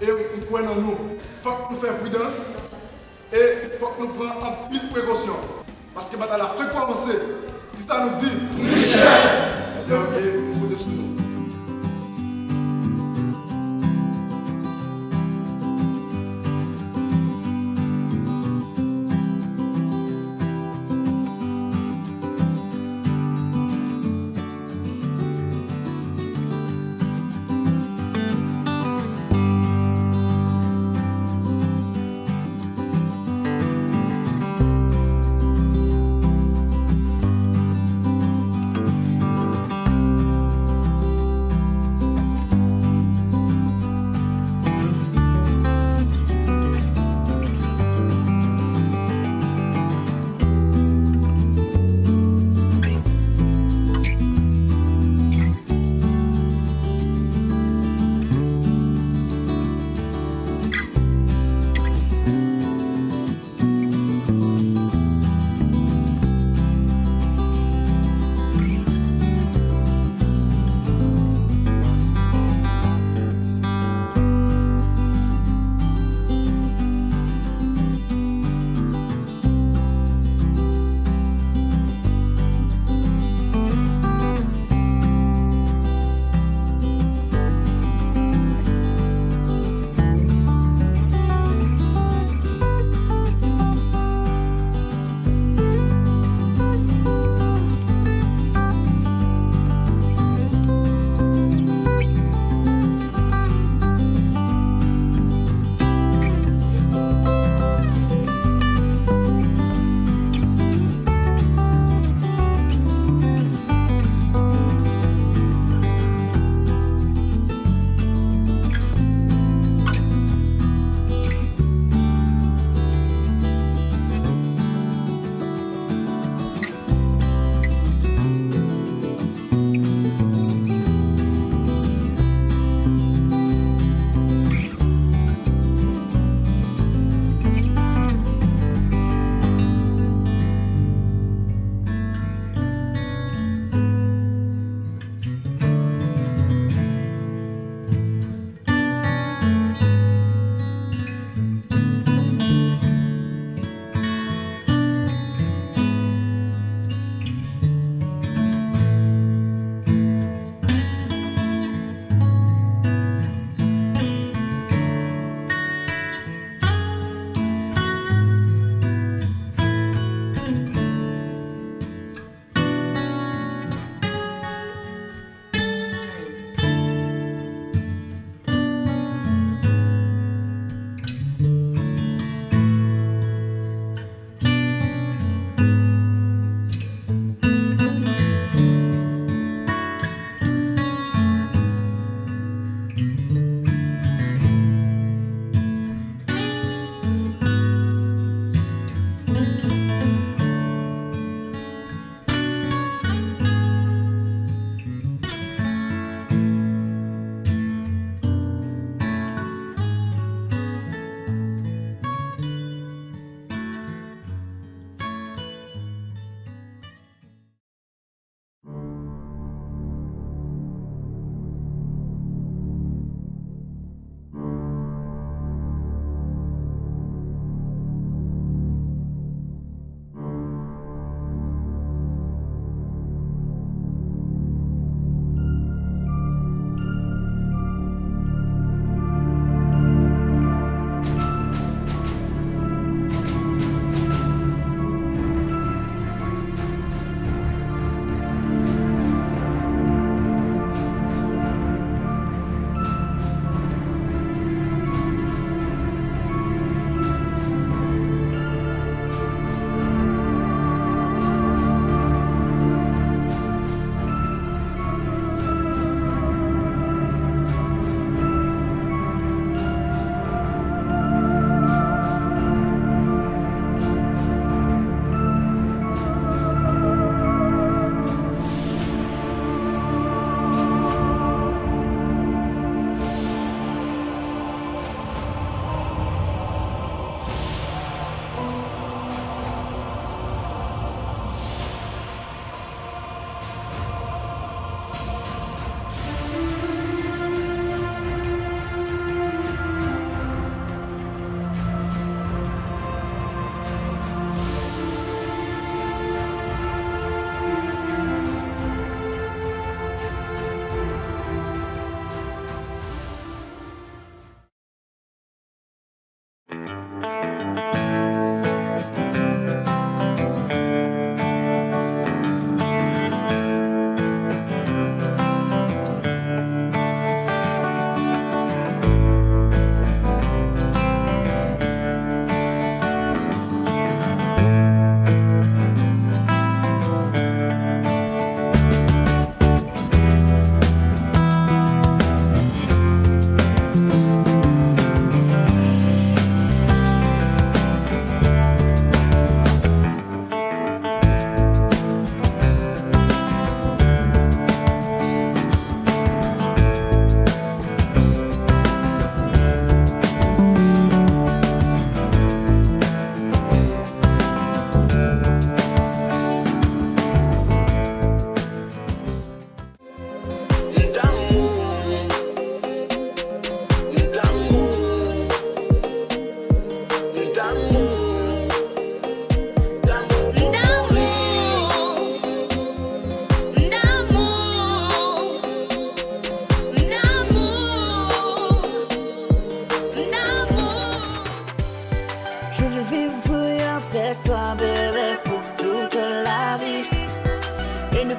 E m kwè nan nou. Fòk nou fè pridans. E fòk nou pran anpil prekosyon, paske batay la fenk kòmanse. Kisa nou di? Wi, chèf! Ebyen, oke, nou konte sou nou.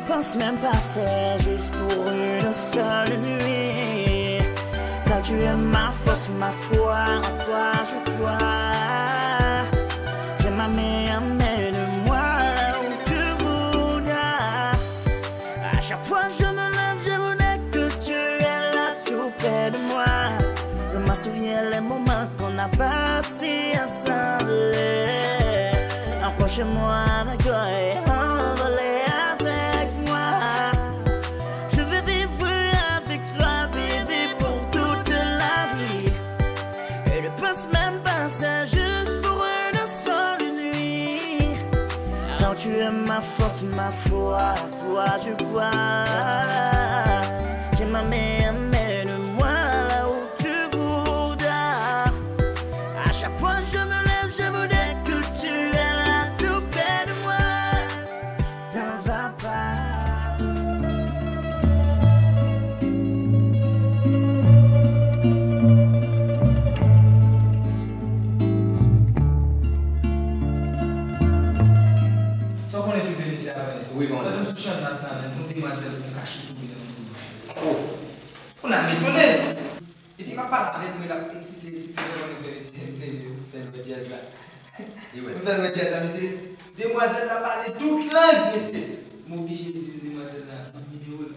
Pense même pas, c'est juste pour une seule nuit. Car tu es ma force, ma foi, en toi je crois. J'ai ma main, emmène-moi là où tu voudras. À chaque fois je me lève, je voudrais que tu es là tout près de moi. Je me souviens les moments qu'on a passés ensemble. Accroche-moi avec toi et envole avec moi. Je veux vivre avec toi, bébé, pour toute la vie. Et ne pense même pas, c'est juste pour une seule nuit. Car tu es ma force, ma foi, toi je crois. J'ai ma main, emmène-moi là où tu voudras. À chaque fois je me lève, je voudrais que tu es là tout près de moi. T'en vas pas. Sa w konnen ki vle mesye avè l? Wi, konnen. Tande m sou chan nas la menm, yon demwazèl pou kache tou nan yon. Oh. Kounye a m etone. Epi m ap pale avè l, mwen l ap eksite, eksite, fè mwen fè mesye, m fè l wè djaz la. M fè l wè djaz la, mesye. Demwazèl la pale tout lang, mesye. M oblije di demwazèl la ban m nimewo l.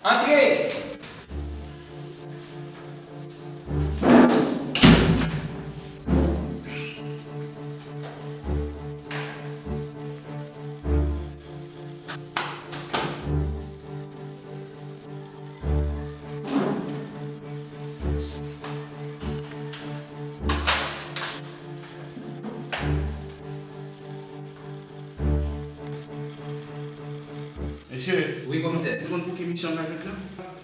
Antre! Mesye, wi, komisè, nou konn pou ki misyon n la jodi la?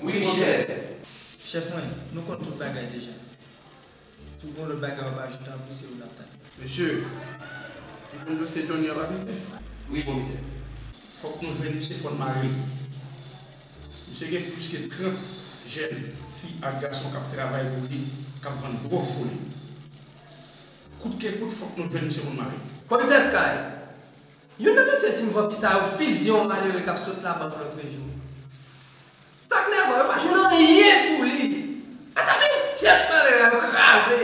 Wi, komisè. Chèf mwen, nou konn tout bagay deja. Si w gen lòt bagay w ap ajoute ankò, se ou n ap tande. Mesye, nou konn dosye Johnny an pa, komisè? Wi, komisè. Fòk nou jwenn misye, fò n mare l. Misye gen plis ke trant jèn fi ak gason k ap travay pou li, k ap vann dwòg pou li. Kout ke kout, fòk nou jwenn misye pou n mare l. Komisè Sky, youn nan mesye Team Vanpi sa yo fizye yon malere k ap sot labank lòtrejou. Sa k nèvan, yo pa jwenn anyen sou li. Ata men tèt malere a yo kraze.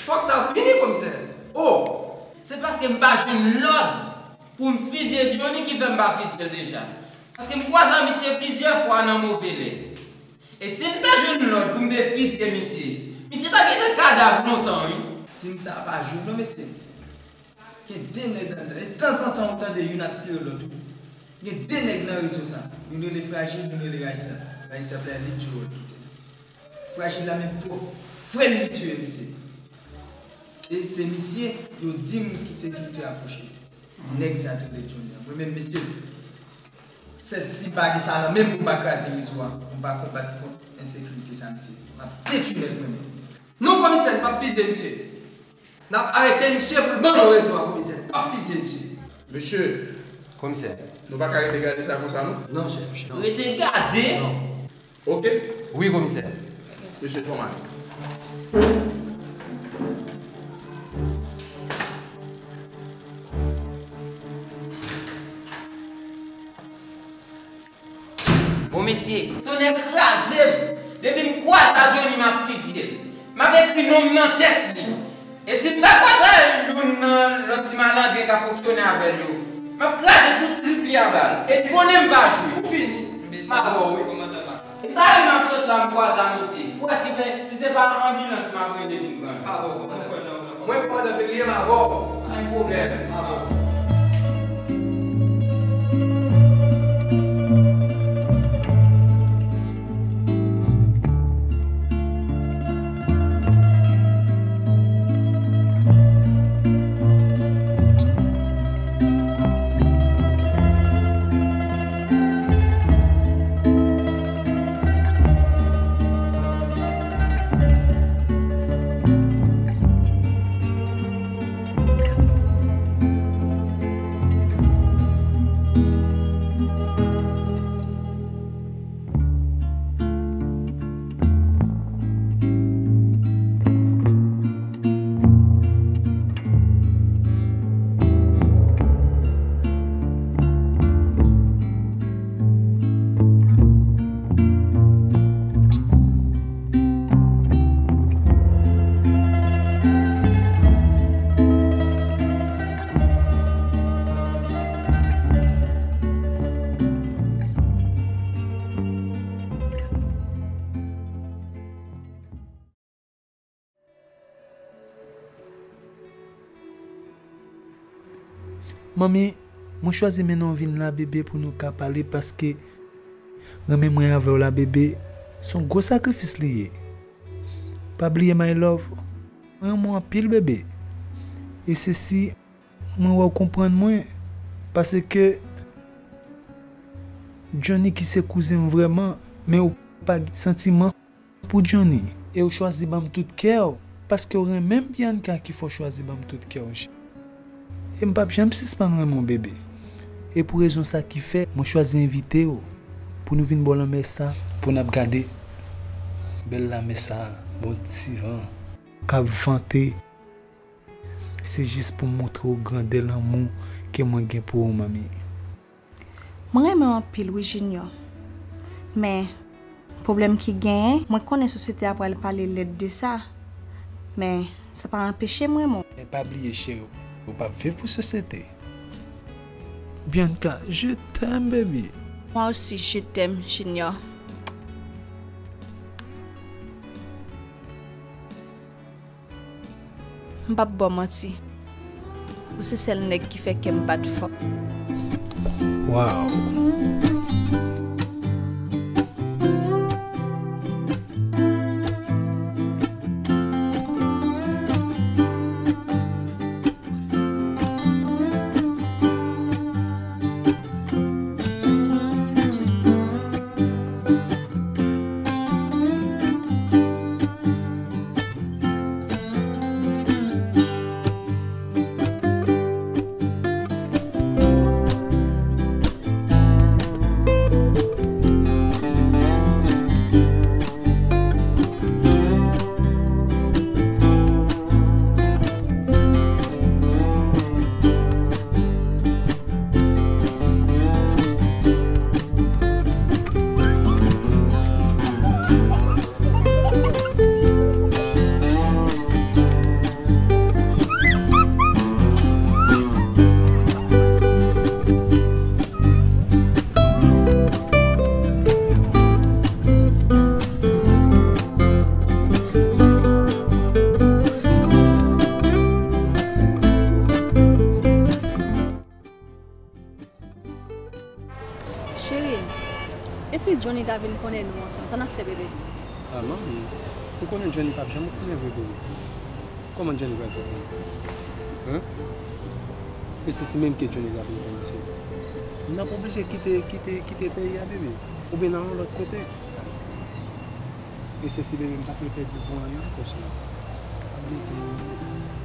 Fòk sa fini, komisè. O! Se paske m pa jwenn lòd pou m fizye Johnny ki fè m pa fizye l deja. Paske m kwaze ak misye plizyè fwa nan move lè. E si m te jwenn lòd pou m te fizye misye, misye ta gentan kadav lontan, wi. Team sa pa jwe non, mesye. Gen de nèg anndan. E tanzantan ou tande youn ap tire lòt, wi. Gen de nèg nan rezo sa. Youn rele Frajil, youn rele Raysa. Raysa plè li tchou wòl kite. Frajil la menm twòp. Frè l li tiye misye. E se misye yo di m ki sekirite apwoche. Nèg sa t rele Johnny an. Mwen menm mesye, sèl si pa gen sa nan men m pou m pa kraze rezo a, pou m pa konbat kont ensekirite sa misye. M ap detwi nèg mwen menm. Non komisè, n p ap fizye misye. N ap arete misye pou l ban nou rezo a, komisè. N p ap fizye misye. Mesye. Komisè. Nou pa ka rete gade sa konsa, non? Non, chèf. Non. Rete gade? Non. Oke? Wi, komisè. Mesye, fò m ale. Bon, mesye, tonnè kraze m! Depi m kwaze a Johnny, m ap fizye l. M ap ekri non m nan tèt li. E si m ta kwaze a youn nan lòt ti malandren k ap fonksyone avè l yo, m ap kraze tout trip li anba l. E li konnen m pa jwe. Ou fini. M avè w, wi. Kòmandan Max. E ta wi m ap sot la m kwaze a misye. Ou wè si, si se pa anbilans m ap rele vin pran l. M avè w, kòmandan. Mwen kòmandan Ferye m avè w. Pa gen pwoblèm. M avè w. Manmi, mwen chwazi mennen w vin la, bebe, pou nou ka pale, paske renmen mwen avè w la, bebe, se yon gwo sakrifis li ye. Pa bliye, my love, mwen renmen w anpil, bebe. E se si mwen wè w konprann mwen, paske Johnny ki se kouzen m vrèman, men ou pa gen santiman pou Johnny. E w chwazi ban m tout kè w, paske w renmen m, Bianca, ki fè w chwazi ban m tout kè w, cheri. E m p ap janm sispann renmen w, bebe. E pou rezon sa ki fè mwen chwazi envite w pou nou vin bò lanmè sa, pou n ap gade bèl lanmè sa, bon ti van k ap vante. Se jis pou m montre w grandè lanmou ke mwen gen pou ou, manmi. Mwen renmen w anpil wi, Junior. Men, pwoblèm ki genyen, mwen konnen sosyete a pral pale lèd de sa. Men, sa pa anpeche m renmen w. Men pa bliye, cheri, ou p ap viv pou sosyete. Bianca, je t'aime, baby. Moi aussi, je t'aime, Junior. M p ap ba w manti. Ou se sèl nèg ki fè kè m bat fò. Wow. Cheri, e si Johnny ta vin konnen nou ansanm, sa n ap fè, bebe? Ah, manmi, ou konnen Johnny p ap janm konnen vre, bebe. Kòman Johnny pral fè konnen? Hein? E si, si menm ke Johnny ta vin konnen, cheri? N ap oblije kite, kite, kite peyi a, bebe. Oubyen n al yon lòt kote. E se si bebe m pa vle pèdi pou anyen ankò, cheri. Pa bliye ke...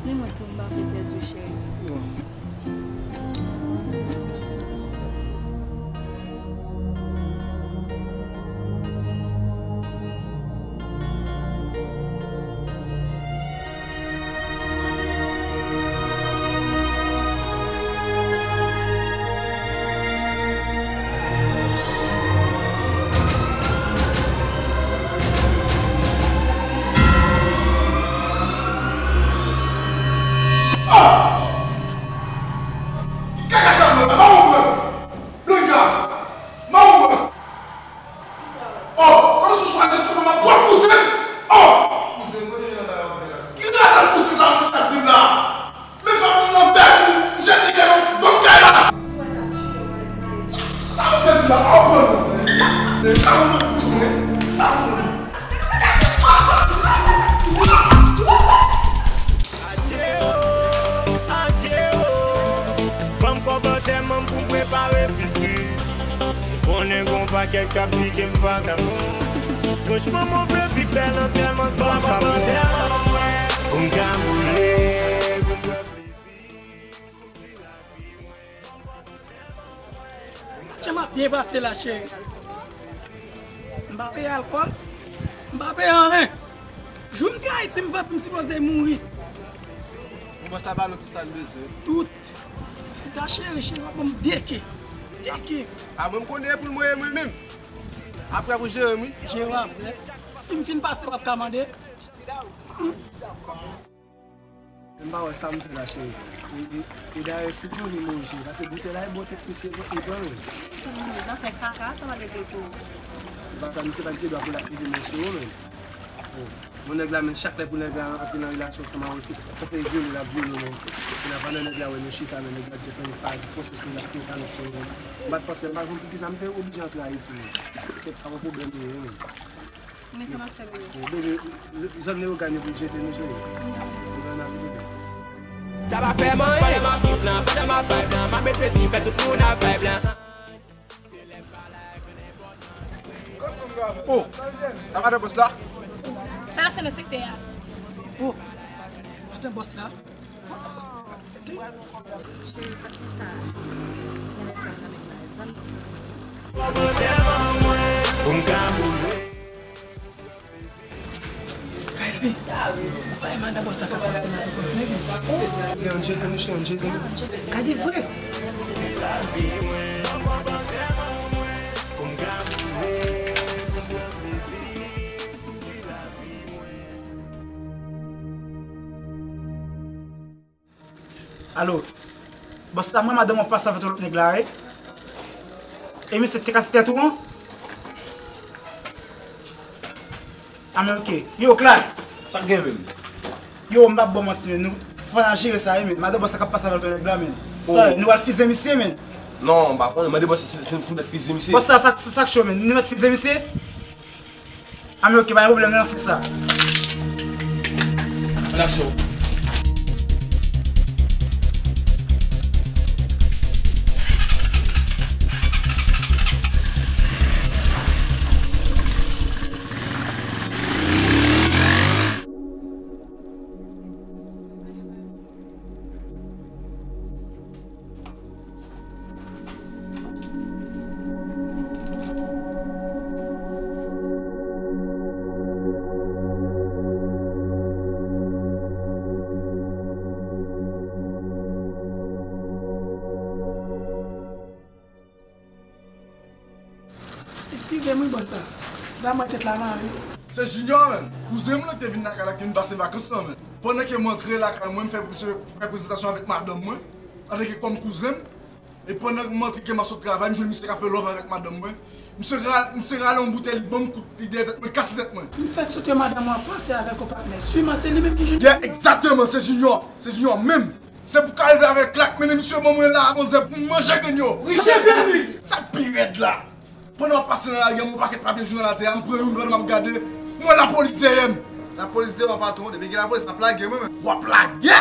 Ni mwen tou, m pa vle pèdi w, cheri. Bon. Kaka sa m nan la, mawon mwen! Blonde, mawon mwen! Oh, kòmsi w chwazi tonton m ap pran kouzen! Oh! Kouzen, kote jwenn anba yo ap di la, kouzen? Ki radan kouzen sa w ap di m la? Men fè pou m nan bèk ou, m jete dèyè w, ban m kay la! Sa, sa, sa misye di la, oh, pran kouzen! Sa w ap pran kouzen? Sa w ap pran? Adje o, adje o. Ban m kòb antèman m pou m prepare fiti. M konnen gon pakèt k ap di ke m vagabon. Franchman, mwen vle viv bèl antèman san pa antèman mwen. Pou m ka boule, pou m fè plezi. Match la ap byen pase la, cheri. M pa peye alkòl, m pa peye anyen. Jou m te Ayiti, m vant m sipoze mouri. Ou panse a ba nou tout sa n bezwen? Tout. Tout a cheri, cheri, w ap ban m de ke. De ke. A mwen, m konnen e poul mwen ye mwen menm. Apre pou jere m, wi. Jere w apre. Si m fin pase, w ap ka mande. M pa wè sa m fè la, cheri. E, e, e dayè, si Johnny manje, paske boutèy la, e bò tèt misye, e pran l. Sa nou di, zafè kaka, sa pa regle pou ou. E pa sa, misye pa t gen dwa pou l ap leve men sou ou, menm. Oh. Bon, nèg la, men chak lè pou nèg la antre nan relasyon ansanm avè w, se, sa se vyole l ap vyole w, menm. Lè nèg la wè nou chita, lè nèg la just annik pale, fòse sou nèg, ti talon sou nou. M pa t panse, m pa konn poukisa m te oblije antre Ayiti, men. Kèt, sa pa pwoblèm li ye, men. Men sa m ap fè, bebe. Bon, bebe, zòn Leyogàn yo pou jete nou, cheri. Leyogàn ap jete. Sa pa fè m anyen. Pandan m ap viv lan, pandan m ap vibe lan, m ap met plezi, fè tout moun ap vibe lan. Oh, sa madan bòs la? Sa l ap fè nan sektè a? Oh, madan bòs la? Pou m ka boule. Kalme. Ou pa wè madan bòs la k ap pase nan nenpòt nèg. Li anjete, mouche, anjete. Gade vre. Alo. Bòs la, mwen madanm w ap pase avèk yon lòt nèg la, wi. E misye te kase tèt ou, an? A, men oke. Yo, Clark. Sa k gen menm? Yo, m p ap ba w manti, men nou fò n al jere sa, wi, men. Madanm bòs la k ap pase avèk yon lòt nèg la, men. Oh. Sa, nou al fize misye, men. Non, m pa konnen. Mande bòs la si, si, si m mèt fize misye. Bòs la, sa, sa, sa k cho, men. Nou mèt fize misye? A, men oke, pa gen pwoblèm, n ap fè sa. An aksyon. Eskize m wi, bòs la. Ba mwen tèt la mare. Se Junior, menm. Kouzen m lan ki te vin lakay la, ki vin pase vakans lan, menm. Pandan ke m antre lakay mwen, m fè, misye fè prezantasyon avèk madanm mwen, antanke kòm kouzen m. E pandan m antre ke m ap sot travay, m jwenn misye k ap fè love avèk madanm mwen. Misye ral-, misye rale yon boutèy, li ban m kout, li dèyè tèt mwen, li kase tèt mwen. M fèk sot wè madanm ou ap pase avèk yon patnè. Siman se li menm ki Junior? Yeah, egzakteman, se Junior. Se Junior menm. Se pou ka rive avèk Clark, mennen misye ban mwen la, manzè, pou m manje grenn yo. Riche pèmi! Sa k pi rèd la? Pandan m ap pase nan lari a, m wè yon pakèt papye jounal atè a, m pran youn pandan m ap gade, m wè lapolis dèyè m. Lapolis dèyè w, patwon? Depi gen lapolis, m ap lage mwen menm. W ap lage?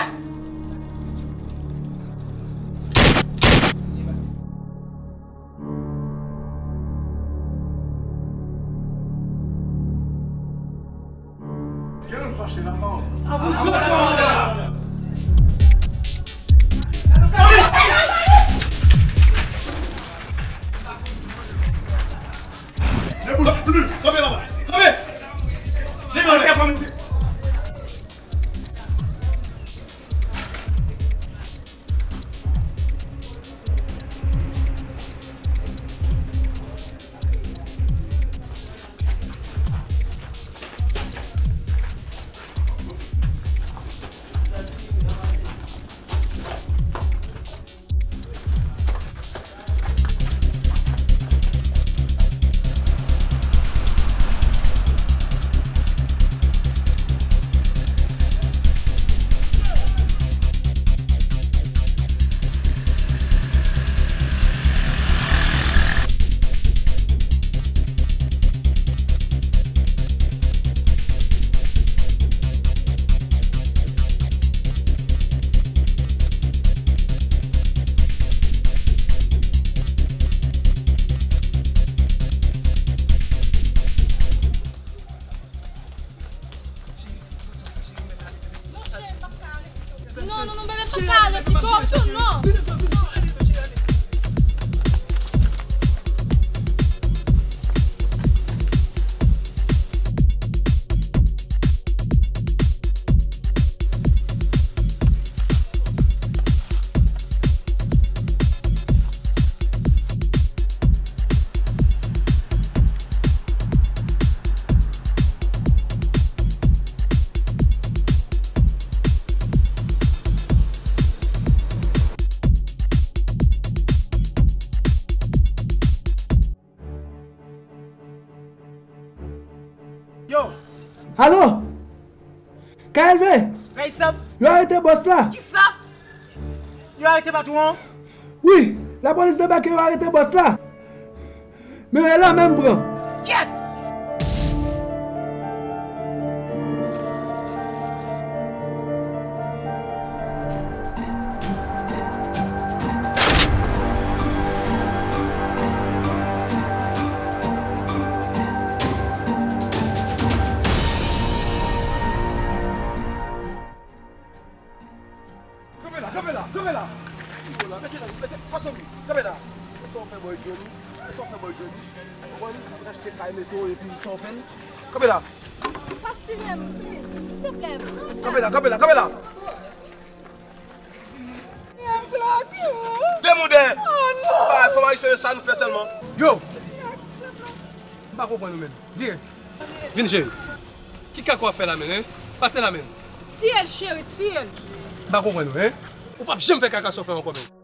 Gen moun fache la, man. Avanse, kòmandan! Ne bouge plus! Kanpe, papa! Kanpe! Devan lè! Non, non, non, bebe, m pa ka ale pito, pito, non. Yo! Alo! K L V! Raise up! Yo arete bòs la! Kisa? Yo arete patwon an? Wi, lapolis debake, yo arete bòs la. Men e la menm pran. Kyèt! Kanpe la, kanpe la, kanpe la! Mete la, mete, fason li. Kanpe la. Sa w fè bòy Johnny? Sa w fè bòy Johnny? Ou konn, ou achte kay mete w epi sa w fè l? Kanpe la. Pa tire m, please, silteplè, pran sa. Kanpe la, kanpe la, kanpe la! Tire m, Claudio! Demoudè! Oh non! Bagay fanm ayisyen yo sa nou fè sèlman. Yo! M pa konprann ou menm. Vire. Vin, cheri. Ki kaka w ap fè la menm, en? Pase la menm. Tiye l, cheri, tiye l. M pa konprann ou, en? Ou p ap janm fè kaka sa w fè ankò menm.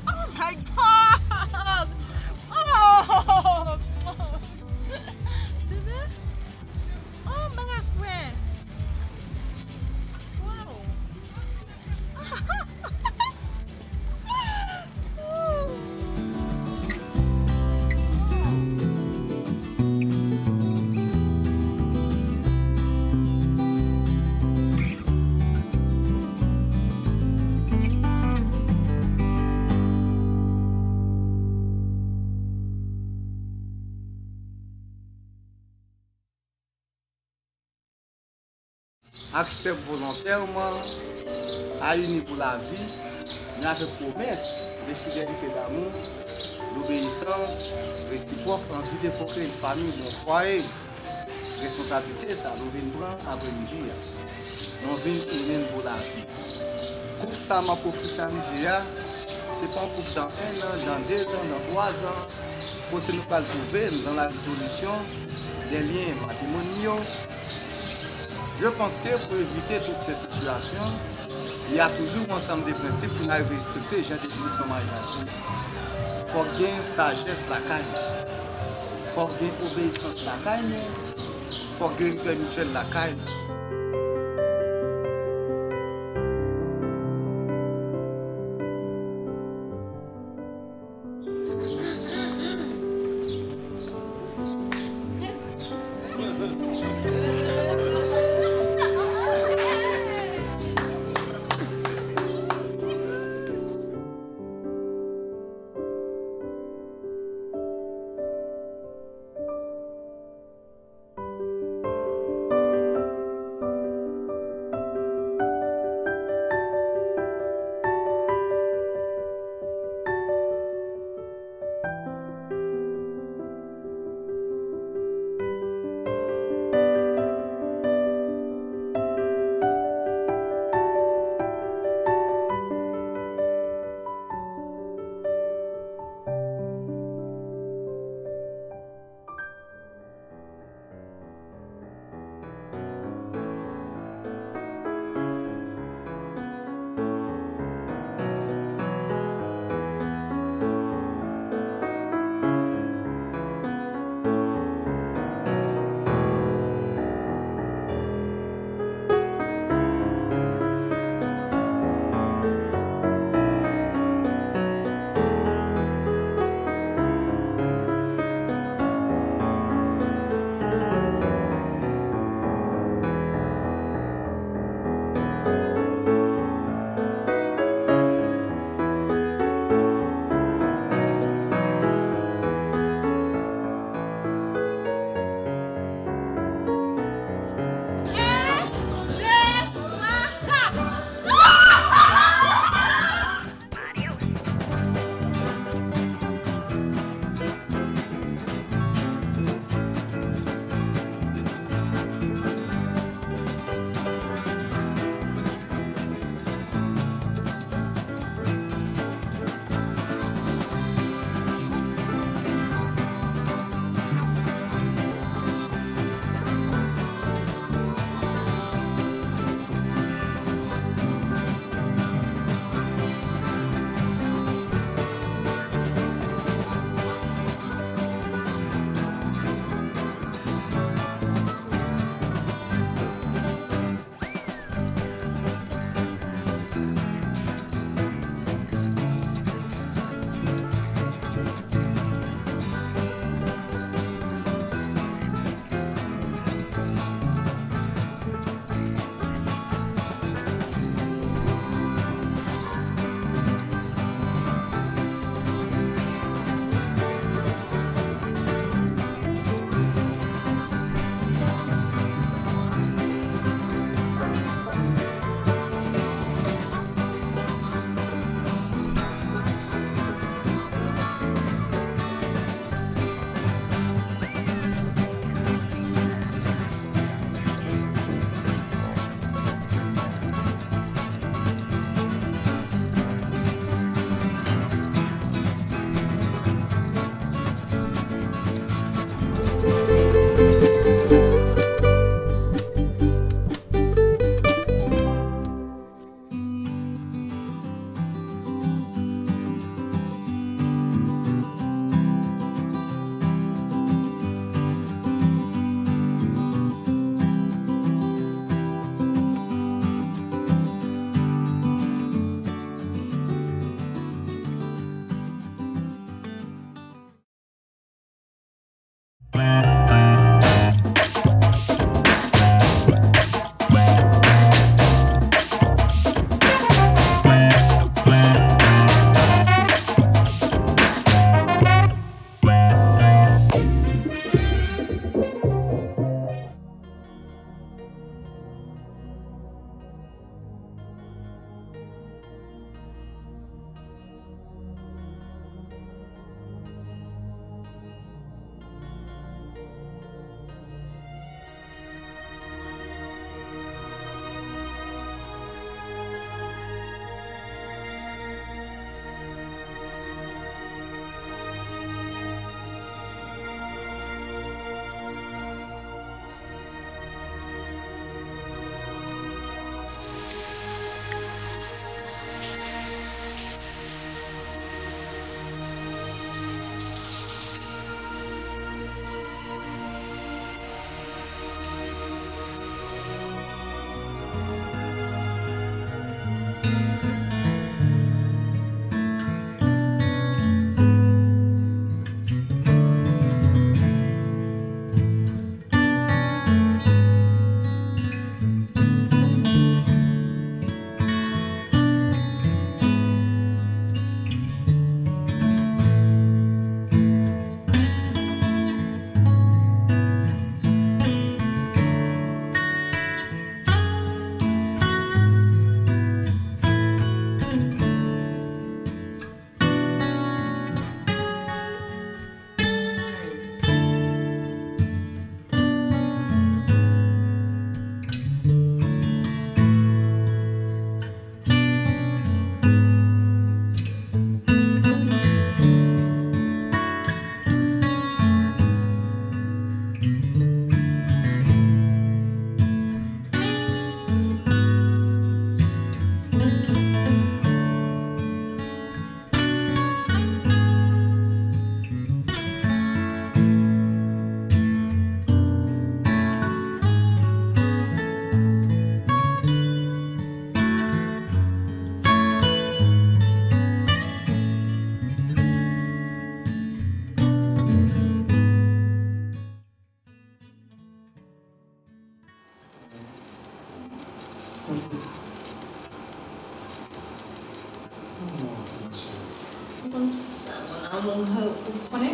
Oh my God! Oh! Bebe? Oh, m pa ka kwè. Wow! Aksèp volontèman, a ini pou lavi, men avèk pwomès de fidelite, damou, obeyisans resipwòk, anvi de pwokre yon fanmi, bon fwaye. Responsablite sa nou vin pran apremidi a. Nou vin imen pou lavi. Koup sa m ap ofisyalize a, se pa yon koup dan en an, dan de zan, dan twa zan, kote nou pral twouve n dan la dizolisyon de lyen matrimoni yo. Je pense que pou evite tout se sitiyasyon, il y a toujours un ensemble de principes pou n arive respekte jan definisyon maryaj la di. Fòk gen sajès lakay nou. Fòk gen obeyisans lakay nou. Fòk gen respè mityèl lakay nou.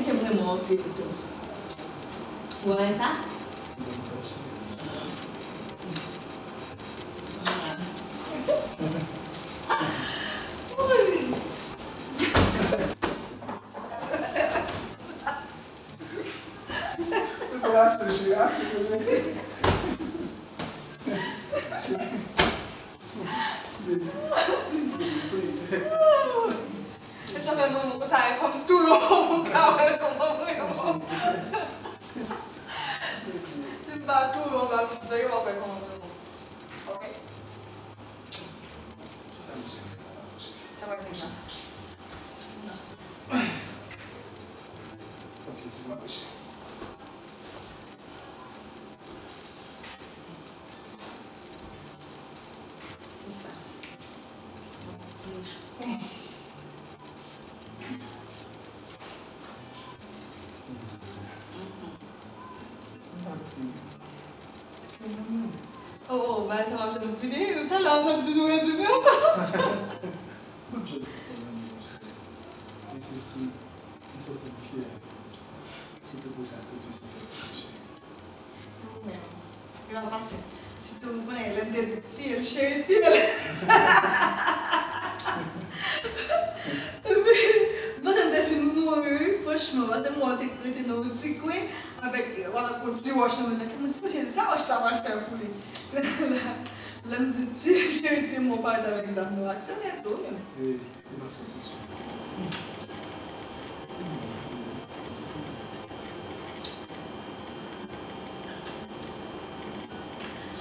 Ke m renmen w anpil tou. Ou pa wè sa? Mwen sa, cheri. Ase, cheri, ase, cheri. Cheri. Baby, please, baby, please. E sa fè mwen, mwen sa e kòm tou lon, mwen ka wè kòman mwen. Si m pa tou lon, m pa serye, w ap wè kòman mwen. Ok? Sa pa di m nan. Di m nan. Ok, se mwen, cheri. Kisa? Kisa w di la? Mhm. Oh, oh, bagay sa p ap janm fini. Talè w sot di nou redime ankò. M ap janm sispann renmen w, cheri. E se si m santi m fyè, se tou pou sakrifis ou fè pou mwen, cheri. Ou menm. Yo ap pase. Sitou, ou konnen, lè m te di, "Tiye l, cheri, tiye l." Epi, m panse m te fin mouri, wi, franchman, paske m wè w te rete nan yon ti kwen, avèk, avèk yon ti wòch nan men nan. Mwen di, "Jezi, sa wòch sa pral fè pou li?" Lè m di, "Tiye l, cheri, tiye l," mwen parèt avèk zam nan, aksyonè tou, wi. Wi. Li pa fè piti.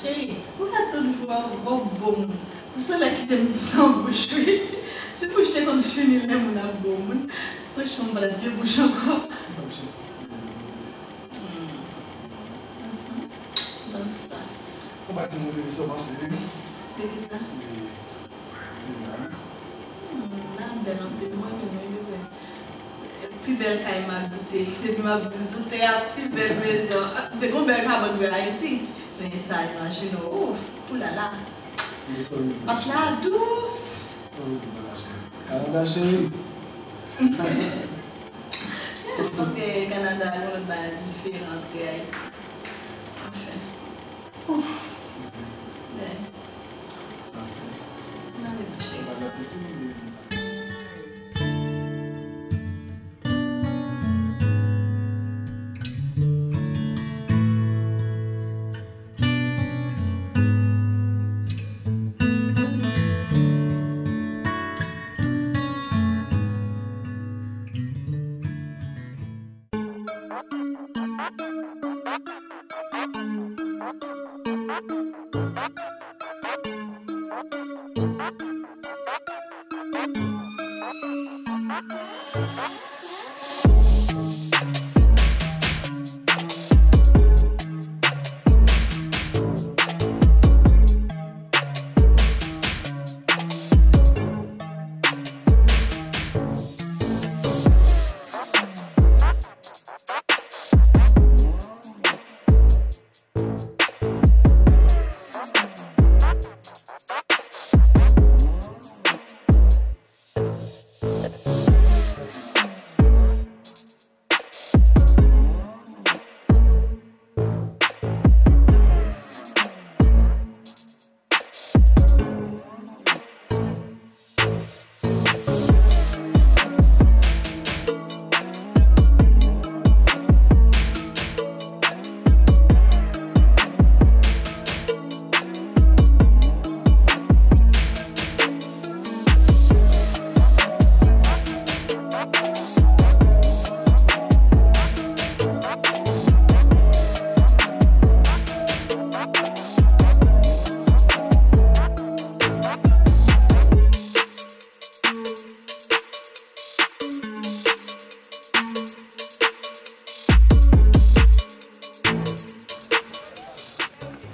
Cheri, ou ka tout jou ap ba w bon moun. Ou se lè kite m san bouch, wi. Si bouch te konn fini lè moun ap bon moun, franchman, m pa t ap gen bouch ankò. Hmm. Mhm. Ban sa. Ou pa di mwen bebe sa w panse de li? De kisa? De Lina. Hmm, Lina bèl anpil, mwen renmen l wi bebe. Pi bèl kay m abite. Depi m ap vizoute a, pi bèl mezon. M te gon bèl kabann vre Ayiti. Men sa, imajine w, ouf, oulala. Men sa w vle di, ma cheri? Pap la dous. Sa w vle di, ma cheri? Kanada, cheri. Yes, paske Kanada, gon lòt bagay diferan antre Ayiti. Anfen. Ouf. Bèl. Sa fè. N ale, mache. Ou pa nan pisin, ou byen?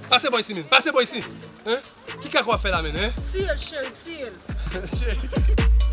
Pase bò isi, men. Pase bò isi. Hein? Ki kaka w ap fè la, men, hein? Tiye l, cheri, tiye l. Cheri.